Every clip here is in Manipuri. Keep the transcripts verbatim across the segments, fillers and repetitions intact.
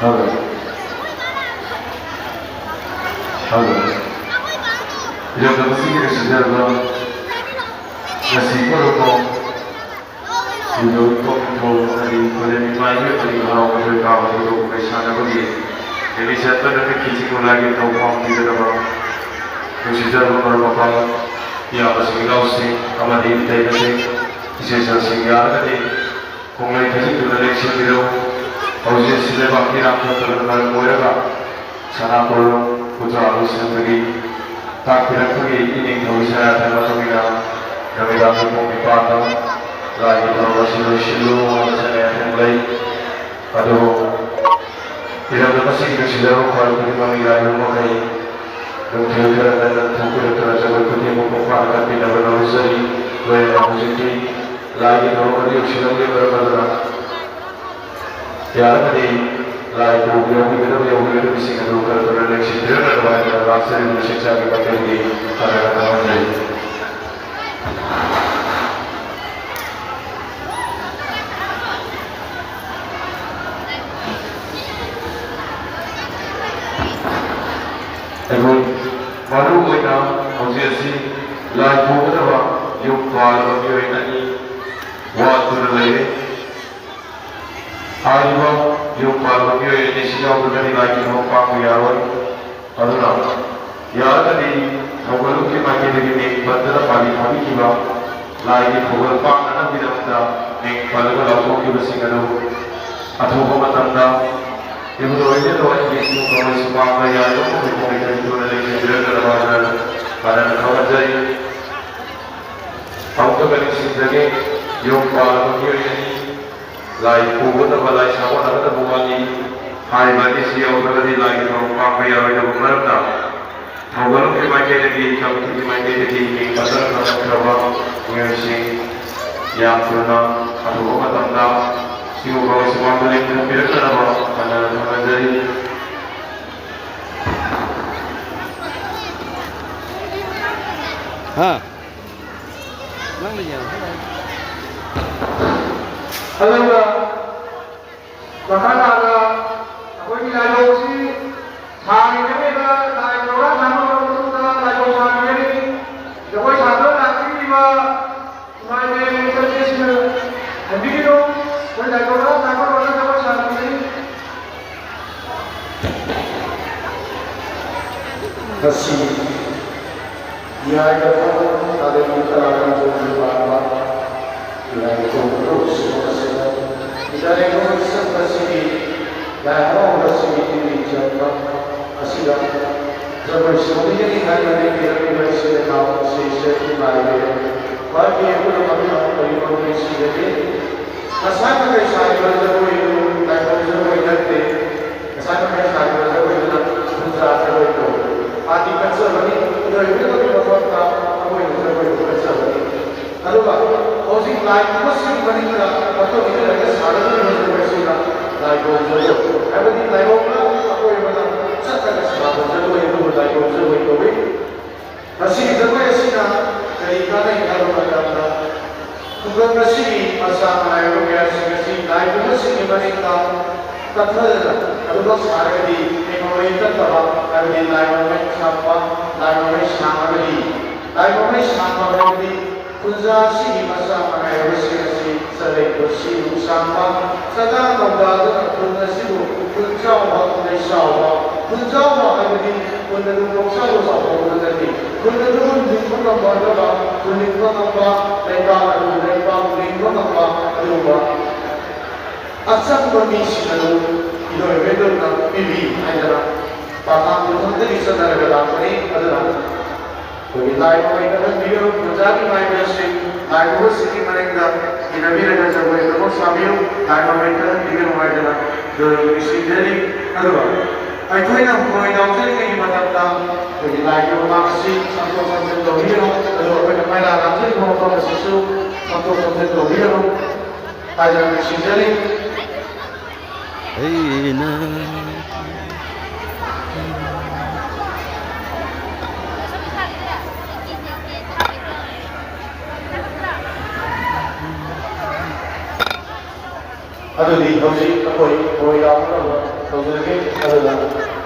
ꯍꯜꯂꯣ꯫ ꯍꯜꯂꯣ꯫ ꯏꯔꯝꯗꯝ ꯑꯁꯤꯒꯤ ꯅꯨꯡꯁꯤꯖꯔꯕ ꯉꯁꯤ ꯀꯣꯔꯣꯀꯣ ꯁꯤꯗꯧ ꯀꯣꯛ ꯊꯣꯛ ꯑꯃꯗꯤ ꯈꯨꯂꯦꯝ ꯏꯃꯥ ꯏꯕꯦꯟ ꯑꯃꯗꯤ ꯍꯔꯥꯎ ꯃꯊꯣꯏ ꯀꯥꯕ ꯊꯧꯗꯣꯛ ꯀꯨꯝꯍꯩ ꯁꯥꯟꯅꯕꯒꯤ ꯅꯨꯃꯤꯠ ꯆꯠꯄꯗ ꯅꯨꯃꯤꯠꯀꯤ ꯆꯤꯡꯒꯣꯜ ꯂꯥꯏꯒꯤ ꯊꯧ ꯄꯥꯡꯕꯤꯒꯗꯕ ꯅꯨꯡꯁꯤꯖꯔꯕ ꯃꯔꯨꯞ ꯃꯄꯥꯡ, ꯏꯌꯥꯝꯕꯁꯤꯡ, ꯏꯅꯥꯎꯁꯤꯡ ꯑꯃꯗꯤ ꯏꯇꯩꯃꯁꯤꯡ, ꯏꯆꯦ ꯏꯆꯜꯁꯤꯡ ꯌꯥꯔꯒꯗꯤ ꯈꯣꯡꯂꯩ ꯐꯩꯖꯤꯟꯗꯨꯅ ꯂꯦꯡꯁꯤꯟꯕꯤꯔꯛꯎ꯫ ꯍꯧꯖꯤꯛ ꯑꯁꯤ ꯂꯩꯕꯥꯛꯀꯤ ꯏꯔꯥꯡ ꯐꯠꯇꯕꯅ ꯃꯔꯝ ꯑꯣꯏꯔꯒ ꯁꯅꯥ ꯀꯣꯂꯨꯡ ꯄꯨꯖꯥ ꯂꯣꯏꯁꯤꯟꯕꯒꯤ ꯇꯥꯛꯄꯤꯔꯛꯄꯒꯤ ꯏꯅꯤꯡꯊꯧ ꯏꯁꯥ ꯌꯥꯊꯪ ꯃꯇꯨꯡ ꯏꯟꯅ ꯅꯨꯃꯤꯗꯥꯡꯒꯤ ꯄꯨꯡ ꯅꯤꯄꯥꯟꯗ ꯂꯥꯏꯒꯤ ꯊꯧꯔꯝ ꯑꯁꯤ ꯂꯣꯏꯁꯤꯜꯂꯨ ꯍꯥꯏꯕ ꯁꯅꯥ ꯌꯥꯊꯪ ꯂꯩ꯫ ꯑꯗꯨꯕꯨ ꯏꯔꯝꯗꯝ ꯑꯁꯤꯒꯤ ꯅꯨꯡꯁꯤꯖꯔꯕ ꯈ꯭ꯋꯥꯏ ꯈꯨꯗꯤꯡꯃꯛꯅ ꯌꯥꯔꯤꯕ ꯃꯈꯩ ꯅꯨꯡꯊꯤꯜ ꯈꯔ ꯉꯟꯅ ꯊꯣꯛꯄꯤꯔꯛꯇꯨꯅ ꯖꯒꯣꯏ ꯈꯨꯊꯦꯡꯕ ꯄꯨꯡ ꯐꯥꯅ ꯀꯠꯄꯤꯅꯕ ꯂꯧꯖꯔꯤ꯫ ꯂꯣꯏꯅꯅ ꯍꯧꯖꯤꯛꯇꯤ ꯂꯥꯏꯒꯤ ꯊꯧꯔꯝ ꯑꯗꯨ ꯌꯧꯁꯤꯜꯂꯛꯂꯦ ꯃꯔꯝ ꯑꯗꯨꯅ ꯌꯥꯔꯒꯗꯤ ꯂꯥꯏ ꯄꯨꯕ ꯌꯥꯎꯕꯤꯒꯗꯕ ꯌꯥꯎꯕꯤꯒꯗꯕꯁꯤꯡ ꯑꯗꯨ ꯈꯔ ꯊꯨꯅ ꯂꯦꯡꯁꯤꯟꯕꯤꯔꯛꯅꯕ ꯍꯥꯏꯗꯨꯅ ꯂꯥꯛꯆꯔꯤꯕ ꯏꯆꯤꯟ ꯏꯆꯥꯒꯤ ꯃꯥꯏꯀꯩꯗꯒꯤ ꯈꯔ ꯈꯔ ꯈꯪꯍꯟꯖꯔꯤ꯫ ꯑꯩꯈꯣꯏ ꯃꯔꯨ ꯑꯣꯏꯅ ꯍꯧꯖꯤꯛ ꯑꯁꯤ ꯂꯥꯏ ꯄꯨꯒꯗꯕ ꯌꯨꯝ ꯄꯥꯜꯂꯕ ꯃꯤꯑꯣꯏ ꯑꯅꯤ ꯋꯥꯠꯇꯨꯅ ꯂꯩꯔꯦ꯫ ꯍꯥꯏꯔꯤꯕ ꯌꯨꯝ ꯄꯥꯟꯕ ꯃꯤꯑꯣꯏ ꯑꯅꯤꯁꯤ ꯌꯥꯎꯗ꯭ꯔꯒꯗꯤ ꯂꯥꯏꯒꯤ ꯊꯕꯛ ꯄꯥꯡꯕ ꯌꯥꯔꯣꯏ꯫ ꯑꯗꯨꯅ ꯌꯥꯔꯒꯗꯤ ꯊꯧꯒꯜꯂꯨꯞꯀꯤ ꯃꯥꯏꯀꯩꯗꯒꯤ ꯃꯤꯡ ꯄꯟꯗꯨꯅ ꯄꯥꯜꯂꯤ ꯐꯥꯕꯤꯈꯤꯕ ꯂꯥꯏꯒꯤ ꯊꯧꯒꯜ ꯄꯥꯡꯅꯅꯕꯒꯤꯗꯃꯛꯇ ꯃꯤꯡ ꯄꯜꯂꯒ ꯂꯥꯎꯊꯣꯛꯈꯤꯕꯁꯤꯡ ꯑꯗꯨ ꯑꯊꯨꯕ ꯃꯇꯝꯗ ꯏꯕꯨꯙꯧ ꯏꯕꯦꯟꯗꯧ ꯑꯅꯤꯒꯤ ꯏꯃꯨꯡ ꯃꯅꯨꯡ ꯁꯨꯃꯥꯡꯗ ꯌꯥꯔꯤꯕ ꯃꯈꯩ ꯈꯣꯡꯂꯩ ꯊꯣꯟꯅ ꯂꯩꯈꯤꯗ꯭ꯔꯒꯗꯕ ꯍꯥꯏꯅ ꯀꯥꯟꯅꯅ ꯈꯪꯍꯟꯖꯔꯤ꯫ ꯑꯃꯨꯛꯀ ꯀꯔꯤꯁꯤꯡꯗꯒꯤ ꯌꯨꯝ ꯄꯥꯜꯂꯕ ꯃꯤꯑꯣꯏ ꯑꯅꯤ ꯂꯥꯏ ꯄꯨꯒꯗꯕ, ꯂꯥꯏ ꯁꯥꯒꯣꯟꯅꯒꯗꯕ ꯋꯥꯠꯂꯤ ꯍꯥꯏꯔꯤꯕ ꯑꯅꯤꯁꯤ ꯌꯥꯎꯗ꯭ꯔꯒꯗꯤ ꯂꯥꯏꯒꯤ ꯊꯧꯔꯝ ꯄꯥꯡꯕ ꯌꯥꯔꯣꯏꯗꯕ ꯃꯔꯝꯅ, ꯊꯧꯒꯜꯂꯨꯞꯀꯤ ꯃꯥꯏꯀꯩꯗꯒꯤ, ꯀꯃꯤꯇꯤꯒꯤ ꯃꯥꯏꯀꯩꯗꯒꯤ ꯃꯤꯡ ꯄꯟꯗꯨꯅ ꯈꯪꯍꯟꯈ꯭ꯔꯕ ꯃꯤꯑꯣꯏꯁꯤꯡ ꯌꯥꯝ ꯊꯨꯅ ꯑꯊꯨꯕ ꯃꯇꯝꯗ ꯁꯤꯒꯨꯝꯕ ꯁꯨꯃꯥꯡꯗ ꯂꯦꯡꯊꯣꯛꯄꯤꯔꯛꯅꯅꯕ ꯈꯟꯅꯅ ꯊꯝꯅꯖꯔꯤ꯫ ꯍꯥ? ꯅꯪꯅ ꯌꯦꯡꯉꯣ꯫ ꯑꯗꯨꯒ ꯃꯈꯥ ꯇꯥꯅ ꯉꯁꯤ ꯌꯥꯏꯐꯕ ꯇꯥꯂꯦꯟ ꯇꯔꯥꯃꯥꯊꯣꯏꯒꯤ ꯄꯥꯟꯕ ꯏꯔꯥꯏꯕꯧ ꯂꯧꯁꯤꯡ ꯑꯁꯤꯗ ꯏꯔꯥꯏꯕꯧ ꯆꯠꯄꯁꯤꯒꯤ ꯂꯥꯏ ꯍꯔꯥꯎꯕꯁꯤꯒꯤ ꯄꯨꯛꯅꯤꯡ ꯆꯪꯕ ꯑꯁꯤꯗ ꯖꯒꯣꯏ ꯁꯥꯕꯤꯒꯅꯤ ꯍꯥꯏꯅ ꯂꯦꯡꯕꯤꯔꯛꯂꯤꯕ ꯏꯆꯤꯜ ꯏꯅꯥꯎ ꯑꯁꯤꯁꯦ ꯅꯨꯡꯉꯥꯏꯕꯤꯔꯦ꯫ ꯃꯥꯒꯤ ꯄꯨꯝꯅꯃꯛꯇ ꯀꯔꯤꯒꯨꯝꯕ ꯅꯨꯡꯁꯤꯖꯗꯦ꯫ ꯉꯁꯥꯏ ꯃꯈꯩ ꯁꯥꯔꯤꯕ ꯖꯒꯣꯏꯗꯨ ꯂꯥꯏꯕꯧ ꯖꯒꯣꯏ ꯅꯠꯇꯦ꯫ ꯉꯁꯥꯏ ꯃꯈꯩ ꯁꯥꯔꯤꯕ ꯖꯒꯣꯏꯗꯨꯅ ꯄꯨꯖꯥ ꯖꯒꯣꯏ ꯀꯧꯏ꯫ ꯄꯥꯔꯇꯤ ꯀꯠꯆꯕꯅꯤ, ꯏꯔꯣꯏꯕꯒꯤ ꯃꯐꯝꯗ ꯑꯩꯈꯣꯏꯅ ꯖꯒꯣꯏꯗꯨ ꯀꯠꯆꯕꯅꯤ꯫ ꯑꯗꯨꯒ ꯍꯧꯖꯤꯛ ꯂꯥꯏ ꯄꯨꯝꯕꯁꯤꯒꯤ ꯃꯅꯤꯡꯗ ꯃꯇꯨꯡ ꯏꯟꯅ ꯂꯩꯔꯒ ꯁꯥꯒꯗꯧꯔꯤꯕ ꯖꯒꯣꯏꯁꯤꯅ ꯂꯥꯏꯕꯧ ꯖꯒꯣꯏ, ꯍꯥꯏꯕꯗꯤ ꯂꯥꯏꯕꯧꯅ ꯑꯀꯣꯏꯕꯗ ꯆꯠꯂꯒ ꯁꯥꯕ ꯖꯒꯣꯏ ꯑꯗꯨꯕꯨ ꯂꯥꯏꯕꯧ ꯖꯒꯣꯏ ꯀꯧꯏ꯫ ꯃꯁꯤꯒꯤ ꯖꯒꯣꯏ ꯑꯁꯤꯅ ꯀꯔꯤ ꯀꯥꯟꯅꯩ ꯍꯥꯏꯕ ꯃꯇꯝꯗ, ꯈꯨꯡꯒꯪ ꯑꯁꯤꯒꯤ ꯃꯆꯥ ꯃꯅꯥꯏ ꯑꯣꯏꯕ ꯀꯌꯥꯁꯤꯡ ꯑꯁꯤ ꯂꯥꯏ ꯄꯨꯝꯕꯁꯤꯡꯒꯤ ꯃꯅꯤꯡꯗ ꯀꯠꯊꯗꯅ ꯑꯗꯨꯃꯛ ꯁꯥꯔꯒꯗꯤ ꯃꯃꯩ ꯇꯠꯇꯕ, ꯍꯥꯏꯕꯗꯤ ꯂꯥꯏ ꯃꯃꯩ ꯁꯥꯡꯕ, ꯂꯥꯏ ꯃꯃꯩ ꯁꯥꯡꯂꯒꯗꯤ, ꯂꯥꯏ ꯃꯃꯩ ꯁꯥꯡꯕ ꯍꯥꯏꯕꯗꯤ ꯈꯨꯟꯖꯥ ꯑꯁꯤꯒꯤ ꯃꯆꯥ ꯃꯅꯥꯏ ꯑꯣꯏꯕꯁꯤꯡ ꯑꯁꯤ ꯆꯔꯩ ꯄꯨꯟꯁꯤ ꯅꯨꯡꯁꯥꯡꯕ, ꯆꯥꯗꯥ ꯅꯧꯗꯥꯗꯨꯅ ꯈꯨꯟ ꯑꯁꯤꯕꯨ ꯈꯨꯟ ꯆꯥꯎꯕ, ꯂꯩ ꯆꯥꯎꯕ, ꯈꯨꯟ ꯆꯥꯎꯕ ꯍꯥꯏꯕꯗꯤ ꯈꯨꯟ ꯑꯗꯨ ꯄꯪꯆꯥꯎꯗ ꯆꯥꯎꯊꯣꯛꯄꯗꯨ ꯅꯠꯇꯦ꯫ ꯈꯨꯟ ꯑꯗꯨꯕꯨ ꯂꯤꯡꯕ ꯉꯝꯕ ꯅꯠꯇ꯭ꯔꯒ ꯈꯨꯟ ꯂꯤꯡꯕ ꯉꯝꯕ ꯂꯩꯕꯥꯛ ꯑꯗꯨ ꯂꯩꯕꯥꯛ ꯂꯤꯡꯕ ꯉꯝꯕ ꯑꯗꯨꯒꯨꯝꯕ ꯑꯆꯪꯕ ꯃꯤꯁꯤꯡ ꯑꯗꯨ ꯏꯔꯣꯏꯕꯤꯗꯨꯅ ꯄꯤꯕꯤ ꯍꯥꯏꯗꯅ ꯄꯥꯊꯥꯡ ꯃꯐꯝꯗꯒꯤ ꯆꯠꯅꯔꯒ ꯂꯥꯛꯄꯅꯤ꯫ ꯑꯗꯨꯅ ꯑꯩꯈꯣꯏꯒꯤ ꯂꯥꯏ ꯃꯃꯩ ꯀꯠꯍꯟꯕꯤꯒꯅꯨ, ꯄꯨꯖꯥꯒꯤ ꯃꯥꯏꯕꯁꯤꯡ, ꯂꯥꯏ ꯃꯃꯩꯁꯤꯡꯒꯤ ꯃꯅꯤꯡꯗ ꯏꯟꯅꯕꯤꯔꯒ ꯖꯒꯣꯏ ꯑꯗꯨꯃꯛ ꯁꯥꯕꯤꯌꯨ꯫ ꯂꯥꯏ ꯃꯃꯩ ꯀꯠꯍꯟꯕꯤꯒꯅꯨ ꯍꯥꯏꯗꯅ ꯖꯒꯣꯏ ꯅꯤꯡꯁꯤꯡꯖꯔꯤ꯫ ꯑꯗꯨꯒ ꯑꯩꯈꯣꯏꯅ ꯃꯣꯏ ꯂꯥꯎꯖꯔꯤꯉꯩꯒꯤ ꯃꯇꯝꯗ ꯑꯩꯈꯣꯏꯒꯤ ꯂꯥꯏꯒꯤ ꯃꯃꯥꯡ ꯑꯁꯤ ꯁꯝꯗꯣꯛ ꯁꯝꯖꯤꯟ ꯇꯧꯕꯤꯒꯅꯨ꯫ ꯑꯗꯨꯒ ꯑꯩꯈꯣꯏꯅ ꯃꯩꯔꯥ ꯂꯥꯡꯖꯔꯤꯕ ꯃꯐꯝ ꯑꯁꯤꯁꯨ ꯁꯝꯗꯣꯛ ꯁꯝꯖꯤꯟ ꯇꯧꯕꯤꯒꯅꯨ ꯍꯥꯏꯗꯅ ꯅꯤꯡꯁꯤꯡꯖꯔꯤ꯫ ꯑꯩꯅ ꯑꯗꯨꯗꯤ ꯍꯧꯖꯤꯛ ꯑꯩꯈꯣꯏ ꯃꯣꯏ ꯂꯥꯎꯅꯕ ꯇꯧꯖꯔꯒꯦ꯫ ꯑꯗꯨꯅ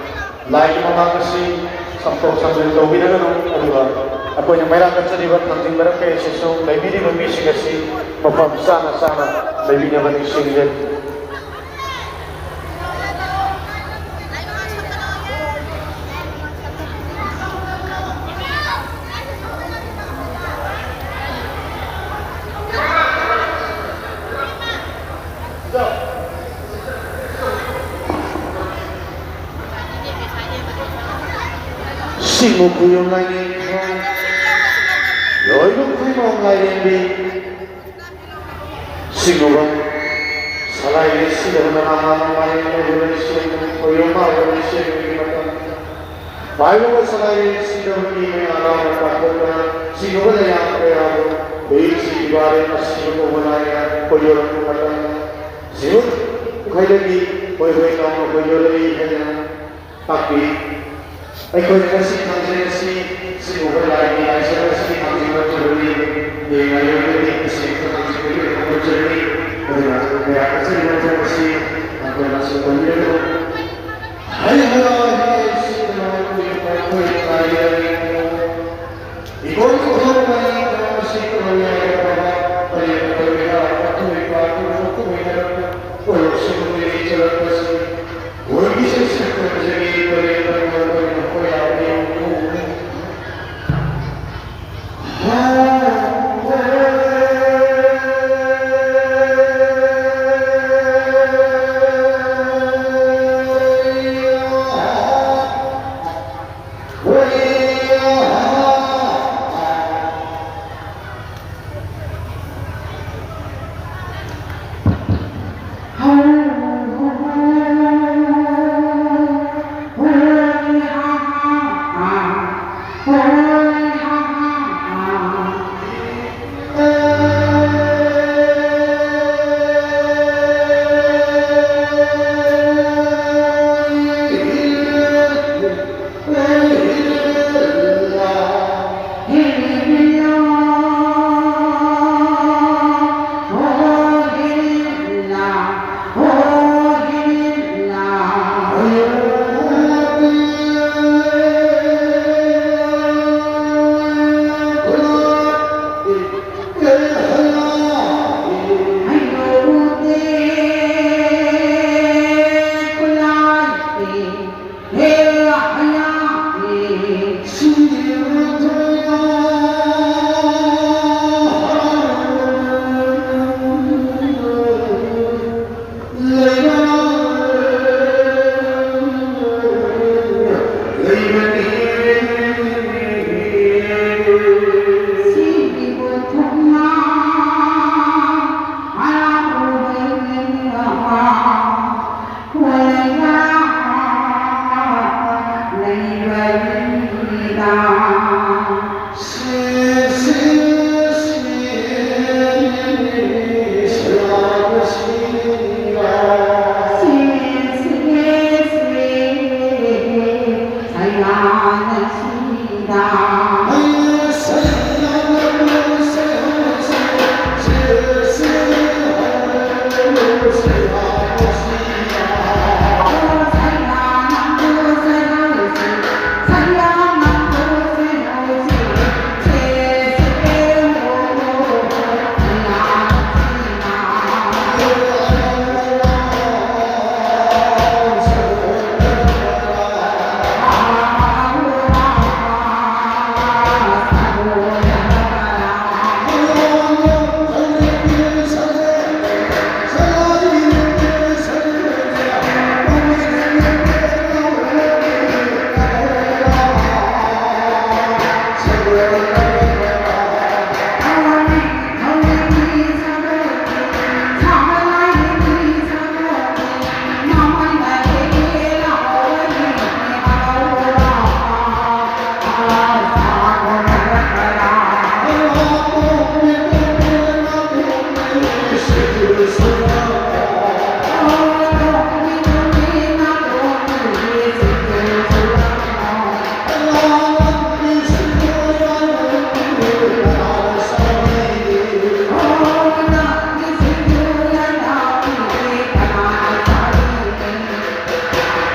ꯂꯥꯏꯒꯤ ꯃꯃꯥꯡ ꯑꯁꯤ ꯁꯝꯊꯣꯛ ꯁꯝꯖꯤꯟ ꯇꯧꯕꯤꯔꯒꯅꯨ꯫ ꯑꯗꯨꯒ ꯑꯩꯈꯣꯏꯅ ꯃꯩꯔꯥ ꯀꯠꯆꯔꯤꯕ ꯊꯥꯡꯖꯤꯡ ꯃꯔꯛ ꯀꯌꯥꯁꯤꯁꯨ ꯂꯩꯕꯤꯔꯤꯕ ꯃꯤꯁꯤꯡ ꯑꯁꯤ ꯃꯐꯝ ꯆꯥꯅ ꯆꯥꯅ ꯂꯩꯕꯤꯅꯕ ꯅꯤꯡꯁꯤꯡꯖꯔꯤ꯫ ꯁꯤꯡꯕ ꯈꯨꯌꯨꯝ ꯂꯥꯏꯅꯤꯡꯊꯧ, ꯂꯣꯏꯕ ꯈꯨꯃꯥꯡ ꯂꯥꯏꯔꯦꯝꯕꯤ, ꯁꯤꯡꯉꯨꯕ ꯁꯂꯥꯏꯔꯤ ꯁꯤꯗꯕ ꯅꯍꯥ ꯃꯥꯂꯦꯝ ꯂꯩꯕ ꯂꯩꯁꯦꯝꯕ ꯈꯣꯏꯌꯣꯝ ꯃꯥꯕ ꯂꯩꯁꯦꯝꯕꯒꯤ ꯃꯇꯝ꯫ ꯄꯥꯏꯕ ꯁꯂꯥꯏꯔꯤ ꯁꯤꯗꯕꯒꯤ ꯃꯌꯥꯝ ꯂꯥꯎꯅ ꯀꯥꯞꯊꯣꯛꯇꯅ ꯁꯤꯡꯉꯨꯕ ꯂꯩꯌꯥꯝ ꯀꯌꯥꯕꯨ ꯍꯨꯏꯁꯤ ꯏꯕꯥꯔꯦ ꯑꯁꯤꯕ ꯀꯧꯕ ꯂꯥꯏꯅ ꯈꯣꯏꯌꯣꯔꯛꯄ ꯃꯇꯝ꯫ ꯁꯤꯡꯉꯨ ꯈꯩꯗꯒꯤ ꯍꯣꯏ ꯍꯣꯏ ꯂꯥꯎꯅ ꯈꯣꯏꯌꯣꯔꯛꯏ ꯍꯥꯏꯅ ꯇꯥꯛꯄꯤ꯫ ꯑꯩꯈꯣꯏꯅ ꯉꯁꯤ ꯊꯥꯡꯖꯤꯡ ꯑꯁꯤ ꯁꯤꯒꯨꯝꯕ ꯂꯥꯏꯒꯤ ꯂꯥꯏꯁꯪ ꯑꯁꯤꯒꯤ ꯊꯥꯡꯖꯤꯡ ꯂꯧꯖꯕꯅꯤ꯫ ꯌꯦꯡꯉꯥꯏꯔꯕꯗꯤ ꯃꯁꯤ ꯊꯥꯡꯖꯤꯡ ꯑꯗꯨ ꯂꯧꯖꯕꯅꯤ꯫ ꯑꯗꯨꯅ ꯃꯌꯥꯝ ꯑꯁꯤꯒꯤ ꯂꯧꯖꯕ ꯑꯁꯤ ꯑꯩꯈꯣꯏꯅ ꯁꯨꯡꯍꯟꯕꯤꯔꯒ ꯍꯩ ꯍꯩ ꯁꯤꯗꯅ ꯑꯩꯈꯣꯏ ꯂꯥꯏꯒꯤ ꯏꯀꯣꯟ ꯀꯣꯟꯊꯣꯛꯄ ꯃꯁꯤ ꯀꯔꯝꯅ ꯌꯥꯒꯗꯕ? ꯀꯔꯤ ꯃꯇꯧꯒꯤꯗ ꯑꯩꯈꯣꯏ ꯄꯥꯟꯗꯨꯅ ꯊꯣꯛꯄ ꯑꯣꯏꯒꯗꯕ? ꯀꯣꯂꯣꯞꯁꯤꯡ ꯑꯗꯨ ꯆꯠꯂꯛꯄꯁꯤ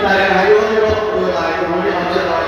ꯍꯥꯏꯌꯨ, ꯍꯥꯏꯌꯨ, ꯂꯥꯏ ꯈꯨꯔꯨꯝꯕꯒꯤ ꯍꯥꯞꯆꯜꯂꯣ꯫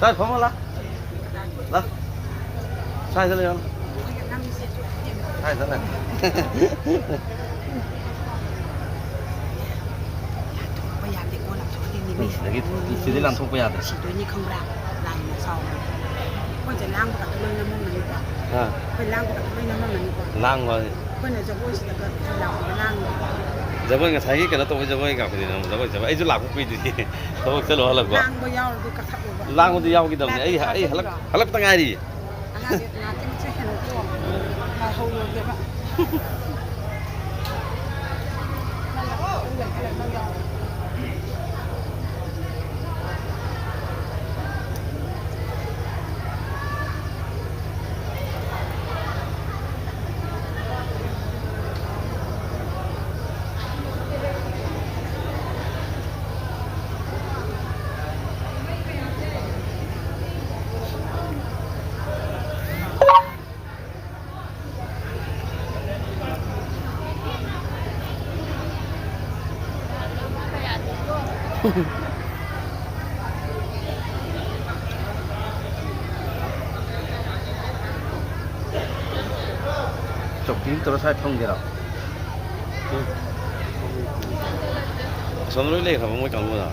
ꯁ꯭ꯋꯥꯏ ꯐꯝꯃꯣ ꯂꯥ꯫ ꯂꯥ꯫ ꯁ꯭ꯋꯥꯏꯗ ꯂꯩꯌꯣ꯫ ꯁ꯭ꯋꯥꯏꯗ ꯂꯩ꯫ ꯂꯥꯡꯊꯣꯛꯄ ꯌꯥꯗꯦꯀꯣ, ꯂꯥꯡꯊꯣꯛꯑꯗꯤ ꯃꯤ ꯎꯝ, ꯑꯗꯒꯤ ꯁꯤꯗꯤ ꯂꯥꯡꯊꯣꯛꯄ ꯌꯥꯗ꯭ꯔꯦ꯫ ꯁꯤꯗꯣꯏꯅꯤ ꯈꯪꯕ꯭ꯔꯥ? ꯂꯥꯡꯅ ꯁꯥꯎꯕꯅꯤ꯫ ꯑꯩꯈꯣꯏꯁꯦ ꯂꯥꯡꯕ ꯈꯛꯇ ꯂꯣꯏ ꯅꯝꯃꯝꯃꯅꯤꯀꯣ꯫ ꯑꯥ꯫ ꯑꯩꯈꯣꯏ ꯂꯥꯡꯕ ꯈꯛꯇ ꯂꯣꯏ ꯅꯝꯃꯝꯃꯅꯤꯀꯣ꯫ ꯂꯥꯡꯕ꯫ ꯑꯩꯈꯣꯏꯅ ꯖꯒꯣꯏꯁꯤꯗꯒ ꯂꯥꯎꯕꯗ ꯂꯥꯡꯕ꯫ ꯖꯒꯣꯏ ꯉꯁꯥꯏꯒꯤ ꯀꯩꯅꯣ ꯇꯧꯕꯩ ꯖꯒꯣꯏ ꯀꯥꯞꯄꯗꯤ ꯅꯪ ꯖꯒꯣꯏ ꯆꯠꯄ꯫ ꯑꯩꯁꯨ ꯂꯥꯛꯄ ꯀꯨꯏꯗ꯭ꯔꯤ꯫ ꯊꯕꯛ ꯆꯠꯂꯨ ꯍꯜꯂꯛꯄ꯫ ꯂꯥꯡꯕ ꯌꯥꯎꯔꯗꯤ ꯀꯛꯊꯠꯂꯣꯕ꯫ ꯂꯥꯡꯕꯗꯤ ꯌꯥꯎꯈꯤꯗꯕꯅꯦ꯫ ꯑꯩ, ꯂꯥꯡꯕ ꯑꯩ ꯍꯜꯂꯛ-, ꯀꯛꯊꯠꯂꯤꯔꯣ? ꯍꯜꯂꯛꯄꯇ ꯉꯥꯏꯔꯤꯌꯦ꯫ ꯑꯉꯥꯡꯁꯦ ꯉꯥꯛꯇꯪ ꯆꯠꯈꯤꯅꯨꯀꯣ꯫ ꯉꯥꯏꯍꯧꯔꯣꯗꯕ꯫ ꯆꯧꯀ꯭ꯔꯤ ꯑꯃ ꯇꯧꯔ ꯁ꯭ꯋꯥꯏ ꯐꯝꯒꯦꯔꯣ? ꯎꯝ꯫ ꯑꯁꯣꯝꯗ ꯂꯣꯏ ꯂꯩꯈ꯭ꯔꯕ ꯃꯣꯏ ꯀꯥꯡꯕꯨꯗꯣ?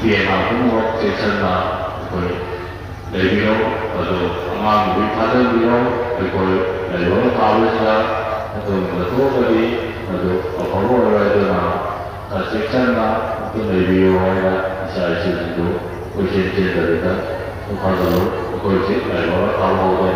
ꯌꯦꯟ ꯉꯥ ꯄꯨꯝꯅꯃꯛ ꯆꯦꯛꯁꯤꯟꯅ ꯑꯩꯈꯣꯏ ꯂꯩꯕꯤꯌꯣ꯫ ꯑꯗꯨ ꯑꯉꯥꯡ ꯅꯨꯕꯤ ꯊꯥꯖꯤꯟꯕꯤꯌꯣ꯫ ꯑꯩꯈꯣꯏ ꯂꯩꯕꯥꯛ ꯊꯥꯕꯁꯤꯗ ꯑꯩꯈꯣꯏ ꯂꯧꯊꯣꯛꯑꯒꯗꯤ ꯑꯗꯨ ꯑꯐꯕ ꯑꯣꯏꯔꯣꯏ꯫ ꯑꯗꯨꯅ ꯈꯔ ꯆꯦꯛꯁꯤꯟꯅ ꯑꯗꯨꯝ ꯂꯩꯕꯤꯌꯣ ꯍꯥꯏꯅ ꯏꯆꯥ ꯏꯁꯨꯁꯤꯡꯗꯨ ꯀꯣꯏꯆꯦꯟ ꯆꯦꯟꯗꯕꯤꯗ ꯑꯗꯨꯝ ꯊꯥꯖꯤꯜꯂꯨ꯫ ꯑꯩꯈꯣꯏ ꯍꯧꯖꯤꯛ ꯂꯩꯕꯥꯛ ꯊꯥꯕ ꯍꯧꯗꯣꯔꯦ꯫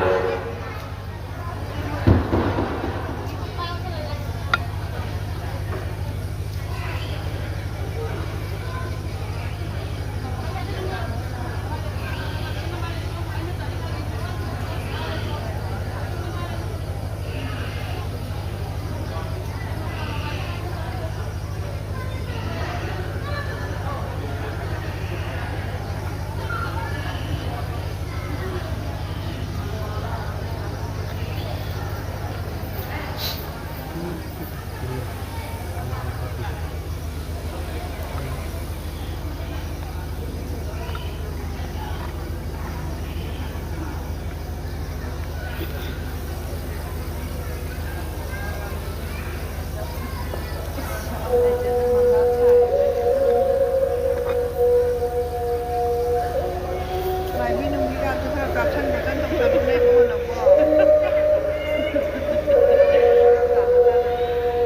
ꯃꯥꯏꯕꯤ ꯅꯨꯡꯕꯤꯒꯗꯨ ꯈꯔ ꯀꯥꯞꯁꯟ ꯈꯣꯠꯆꯟ ꯇꯧꯁꯜꯂꯨꯅꯦ ꯏꯕꯨꯡꯉꯣ ꯅꯪꯕꯣ꯫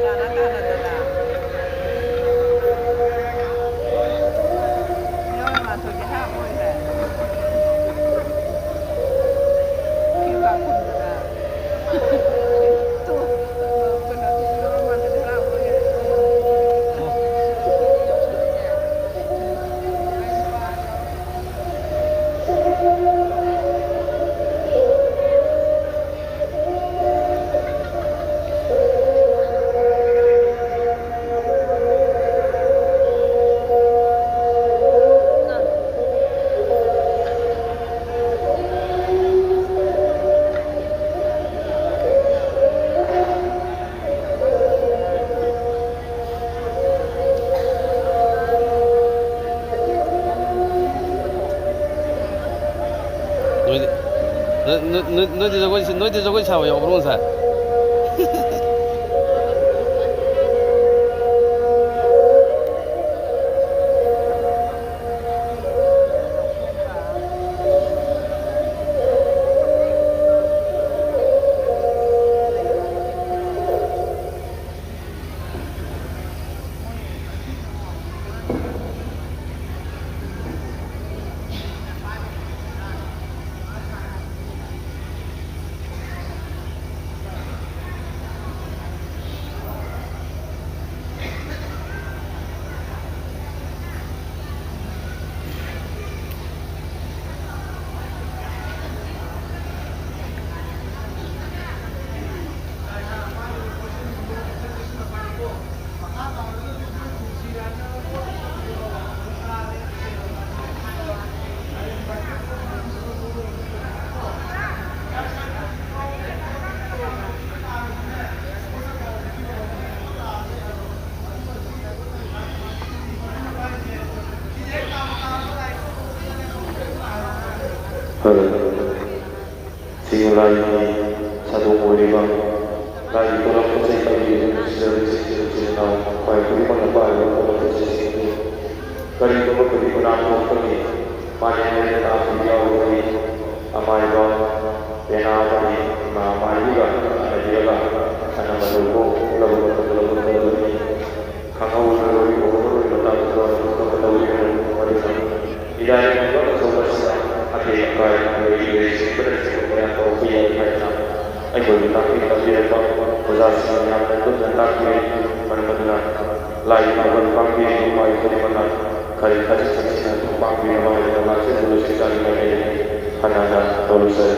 ꯇꯥꯅ ꯇꯥꯅꯗꯅ꯫ ꯅꯣꯏ ꯃꯥꯊꯣꯏꯗꯤ ꯍꯥ ꯑꯣꯏꯔꯦ꯫ ꯐꯤꯕꯥ ꯈꯨꯝꯗꯅ꯫ ꯅꯣꯏꯗꯤ, ꯅꯣꯏ-, ꯅꯣꯏ-, ꯅꯣꯏꯗꯤ ꯖꯒꯣꯏ, ꯅꯣꯏꯗꯤ ꯖꯒꯣꯏ ꯁꯥꯕ ꯌꯥꯎꯕ꯭ꯔꯣ ꯉꯁꯥꯏ? ꯁꯤꯒꯤ ꯂꯥꯏꯒꯤ ꯁꯥꯗꯣꯡ ꯑꯣꯏꯔꯤꯕ ꯂꯥꯏꯒꯤ ꯄꯣꯠꯂꯝ ꯄꯣꯠ ꯆꯩ ꯄꯥꯏꯕꯤꯔꯤꯕ ꯅꯨꯡꯁꯤꯖꯔꯕ ꯏꯆꯤꯜ ꯏꯅꯥꯎ ꯈ꯭ꯋꯥꯏ ꯈꯨꯗꯤꯡꯃꯛꯅ ꯄꯥꯏꯔꯤꯕ ꯄꯣꯠꯂꯝ ꯄꯣꯠ ꯆꯩꯁꯤꯡ ꯑꯗꯨ ꯀꯔꯤꯒꯨꯝꯕ ꯈꯨꯗꯤꯡ ꯃꯅꯥꯛ ꯊꯣꯛꯄꯒꯤ ꯃꯥꯂꯦꯝ ꯂꯩꯅ ꯇꯥꯛꯄ ꯌꯥꯎꯔꯕꯗꯤ ꯑꯃꯥꯏꯕ ꯄꯦꯅꯥ ꯑꯃꯗꯤ ꯏꯃꯥ ꯑꯃꯥꯏꯕꯤꯒ ꯇꯥꯟꯅꯕꯤꯔꯒ ꯑꯅꯝꯕ ꯂꯧꯊꯣꯛꯂꯕ ꯃꯇꯝꯗ ꯂꯧꯊꯣꯛꯀꯗꯕꯅꯤ꯫ ꯈꯪꯍꯧꯔꯔꯣꯏ, ꯎꯍꯧꯔꯔꯣꯏ ꯃꯇꯝꯗ ꯂꯧꯊꯣꯛꯀꯗꯧꯔꯤꯕꯅꯤ꯫ ꯃꯗꯨꯅ ꯏꯔꯥꯏ ꯂꯥꯏꯕꯛ ꯑꯆꯧꯕ ꯑꯁꯤꯅ ꯑꯇꯦꯛ ꯑꯀꯥꯏ, ꯂꯩ ꯂꯩꯁꯤꯡꯕꯅꯆꯤꯡꯕ ꯀꯌꯥ ꯇꯧꯔꯛꯄ ꯌꯥꯏ ꯍꯥꯏꯗꯅ ꯑꯩꯈꯣꯏꯕꯨ ꯇꯥꯛꯄꯤ ꯇꯝꯕꯤꯔꯛꯄ ꯑꯣꯖꯥꯁꯤꯡꯅ ꯌꯥꯝꯅ ꯂꯨꯞꯅ ꯇꯥꯛꯄꯤꯔꯦ꯫ ꯃꯔꯝ ꯑꯗꯨꯅ ꯂꯥꯏ ꯐꯥꯎꯕ ꯄꯥꯡꯕꯤꯔꯦ, ꯅꯨꯄꯥ ꯈꯨꯗꯤꯡꯃꯛꯅ ꯈꯔꯤ ꯈꯖꯤꯛ ꯈꯖꯤꯛꯁꯤꯅ ꯑꯗꯨꯝ ꯄꯥꯡꯕꯤꯅꯕ ꯍꯥꯏꯗꯅ ꯂꯥꯛꯆꯔꯤꯕ ꯂꯣꯏꯁꯤꯟꯖꯔꯤ ꯍꯥꯏꯖꯔꯤ꯫ ꯍꯟꯅ ꯍꯟꯅ ꯇꯧꯔꯨꯖꯔꯤ꯫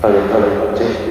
ꯐꯔꯦ, ꯐꯔꯦ, ꯏꯆꯦ꯫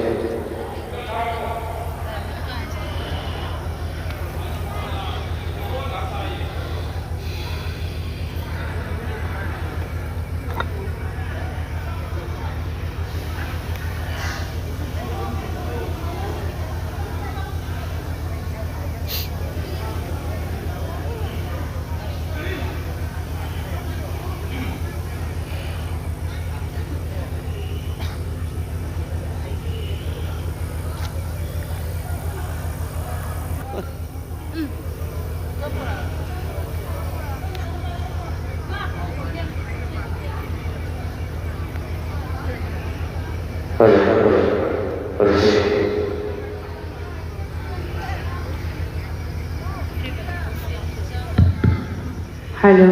ꯐꯔꯦ, ꯐꯔꯦ, ꯐꯔꯦ, ꯏꯆꯦ꯫ ꯍꯜꯂꯣ꯫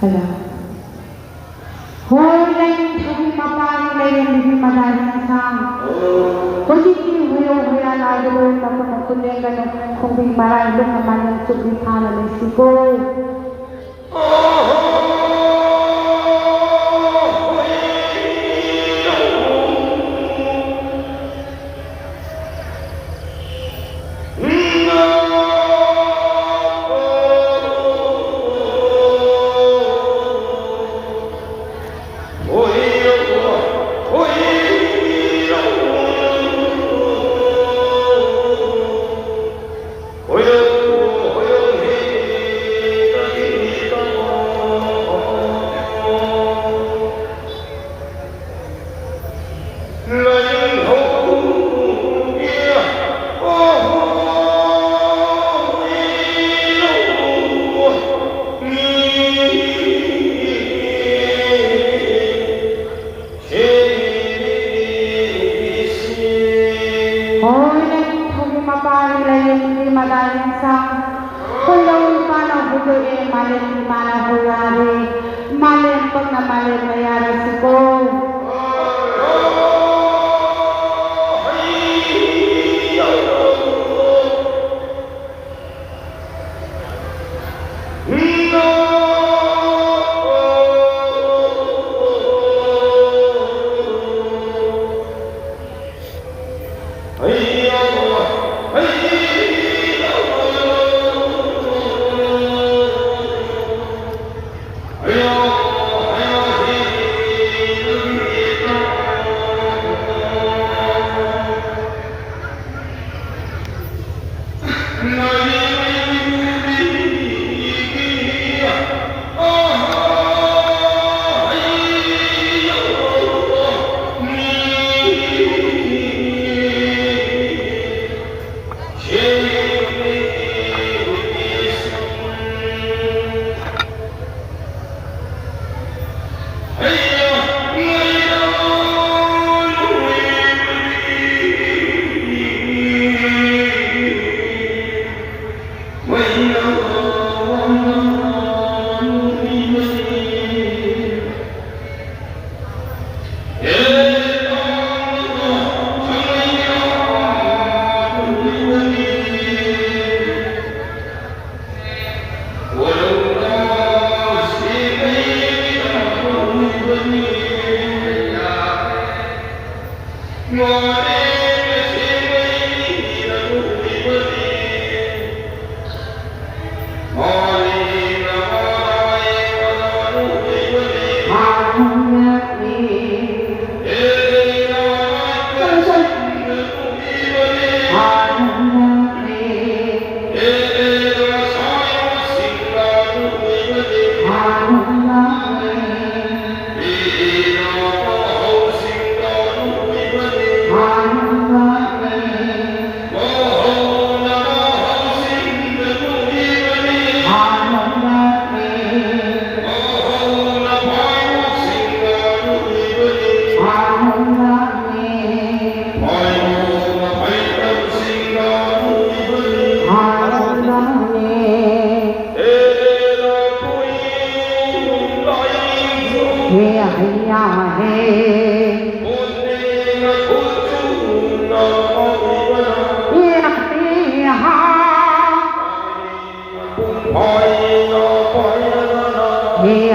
ꯍꯜꯂꯣ꯫ ꯍꯣꯏ, ꯂꯥꯏꯅꯤꯡꯊꯧꯒꯤ ꯃꯄꯥꯅꯤ, ꯂꯥꯏꯔꯦꯝꯕꯤꯒꯤ ꯃꯗꯥ ꯌꯦꯟꯁꯥꯡ꯫ ꯍꯧꯖꯤꯛꯇꯤ ꯍꯨꯏꯌꯧ ꯍꯨꯏꯌꯥ ꯂꯥꯏꯗ ꯂꯣꯏ ꯃꯈꯨꯠꯅ ꯈꯨꯠ ꯂꯦꯡꯒꯅꯨ, ꯈꯣꯡꯕꯤ ꯃꯔꯥꯏ ꯂꯨꯝꯅ ꯃꯥꯂꯦꯝ ꯆꯨꯞꯂꯤ ꯊꯥꯅ ꯂꯩꯁꯤꯀꯣ꯫ ꯍꯣꯏ, ꯂꯥꯏꯅꯤꯡꯊꯧꯒꯤ ꯃꯄꯥꯅꯤ, ꯂꯥꯏꯔꯦꯝꯕꯤꯒꯤ ꯃꯗꯥ ꯌꯦꯟꯁꯥꯡ꯫ ꯈꯣꯏꯔꯧ ꯅꯨꯄꯥꯅ ꯍꯨꯟꯗꯣꯛꯑꯦ, ꯃꯥꯂꯦꯝꯒꯤ ꯃꯥꯅ ꯍꯨꯔꯥꯔꯦ꯫ ꯃꯥꯂꯦꯝ ꯄꯛꯅ ꯃꯥꯂꯦꯝ ꯃꯌꯥꯔꯁꯤꯀꯣ꯫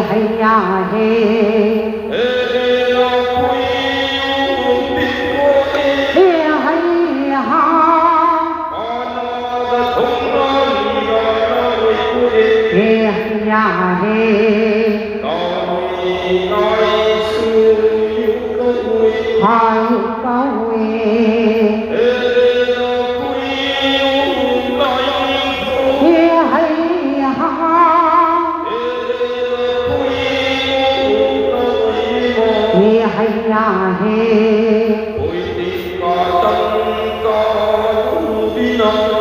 ꯍꯩ ꯌꯥ ꯍꯦ꯫ ꯍꯦ ꯍꯩ ꯍꯥ꯫ ꯍꯦ ꯍꯩ ꯌꯥ ꯍꯦ꯫ ꯍꯥꯏ ꯀꯧꯏ꯫ ꯍꯦ ꯍꯩ ꯍꯥ꯫ ꯍꯦ ꯍꯩ ꯌꯥ ꯍꯦ꯫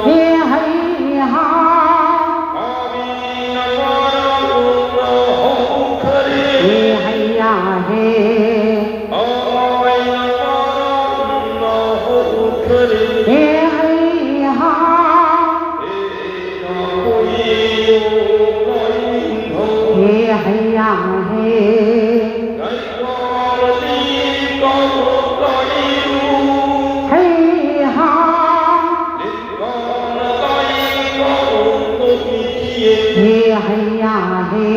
ꯍꯦ ꯍꯩ ꯍꯥ꯫ ꯍꯦ ꯍꯩ ꯌꯥ ꯍꯦ꯫ ꯍꯦ ꯍꯩ ꯍꯥ꯫ ꯍꯦ ꯍꯩ ꯌꯥ ꯍꯦ꯫ ꯍꯩ ꯍꯥ꯫ ꯍꯦ ꯍꯩ ꯌꯥ ꯍꯦ꯫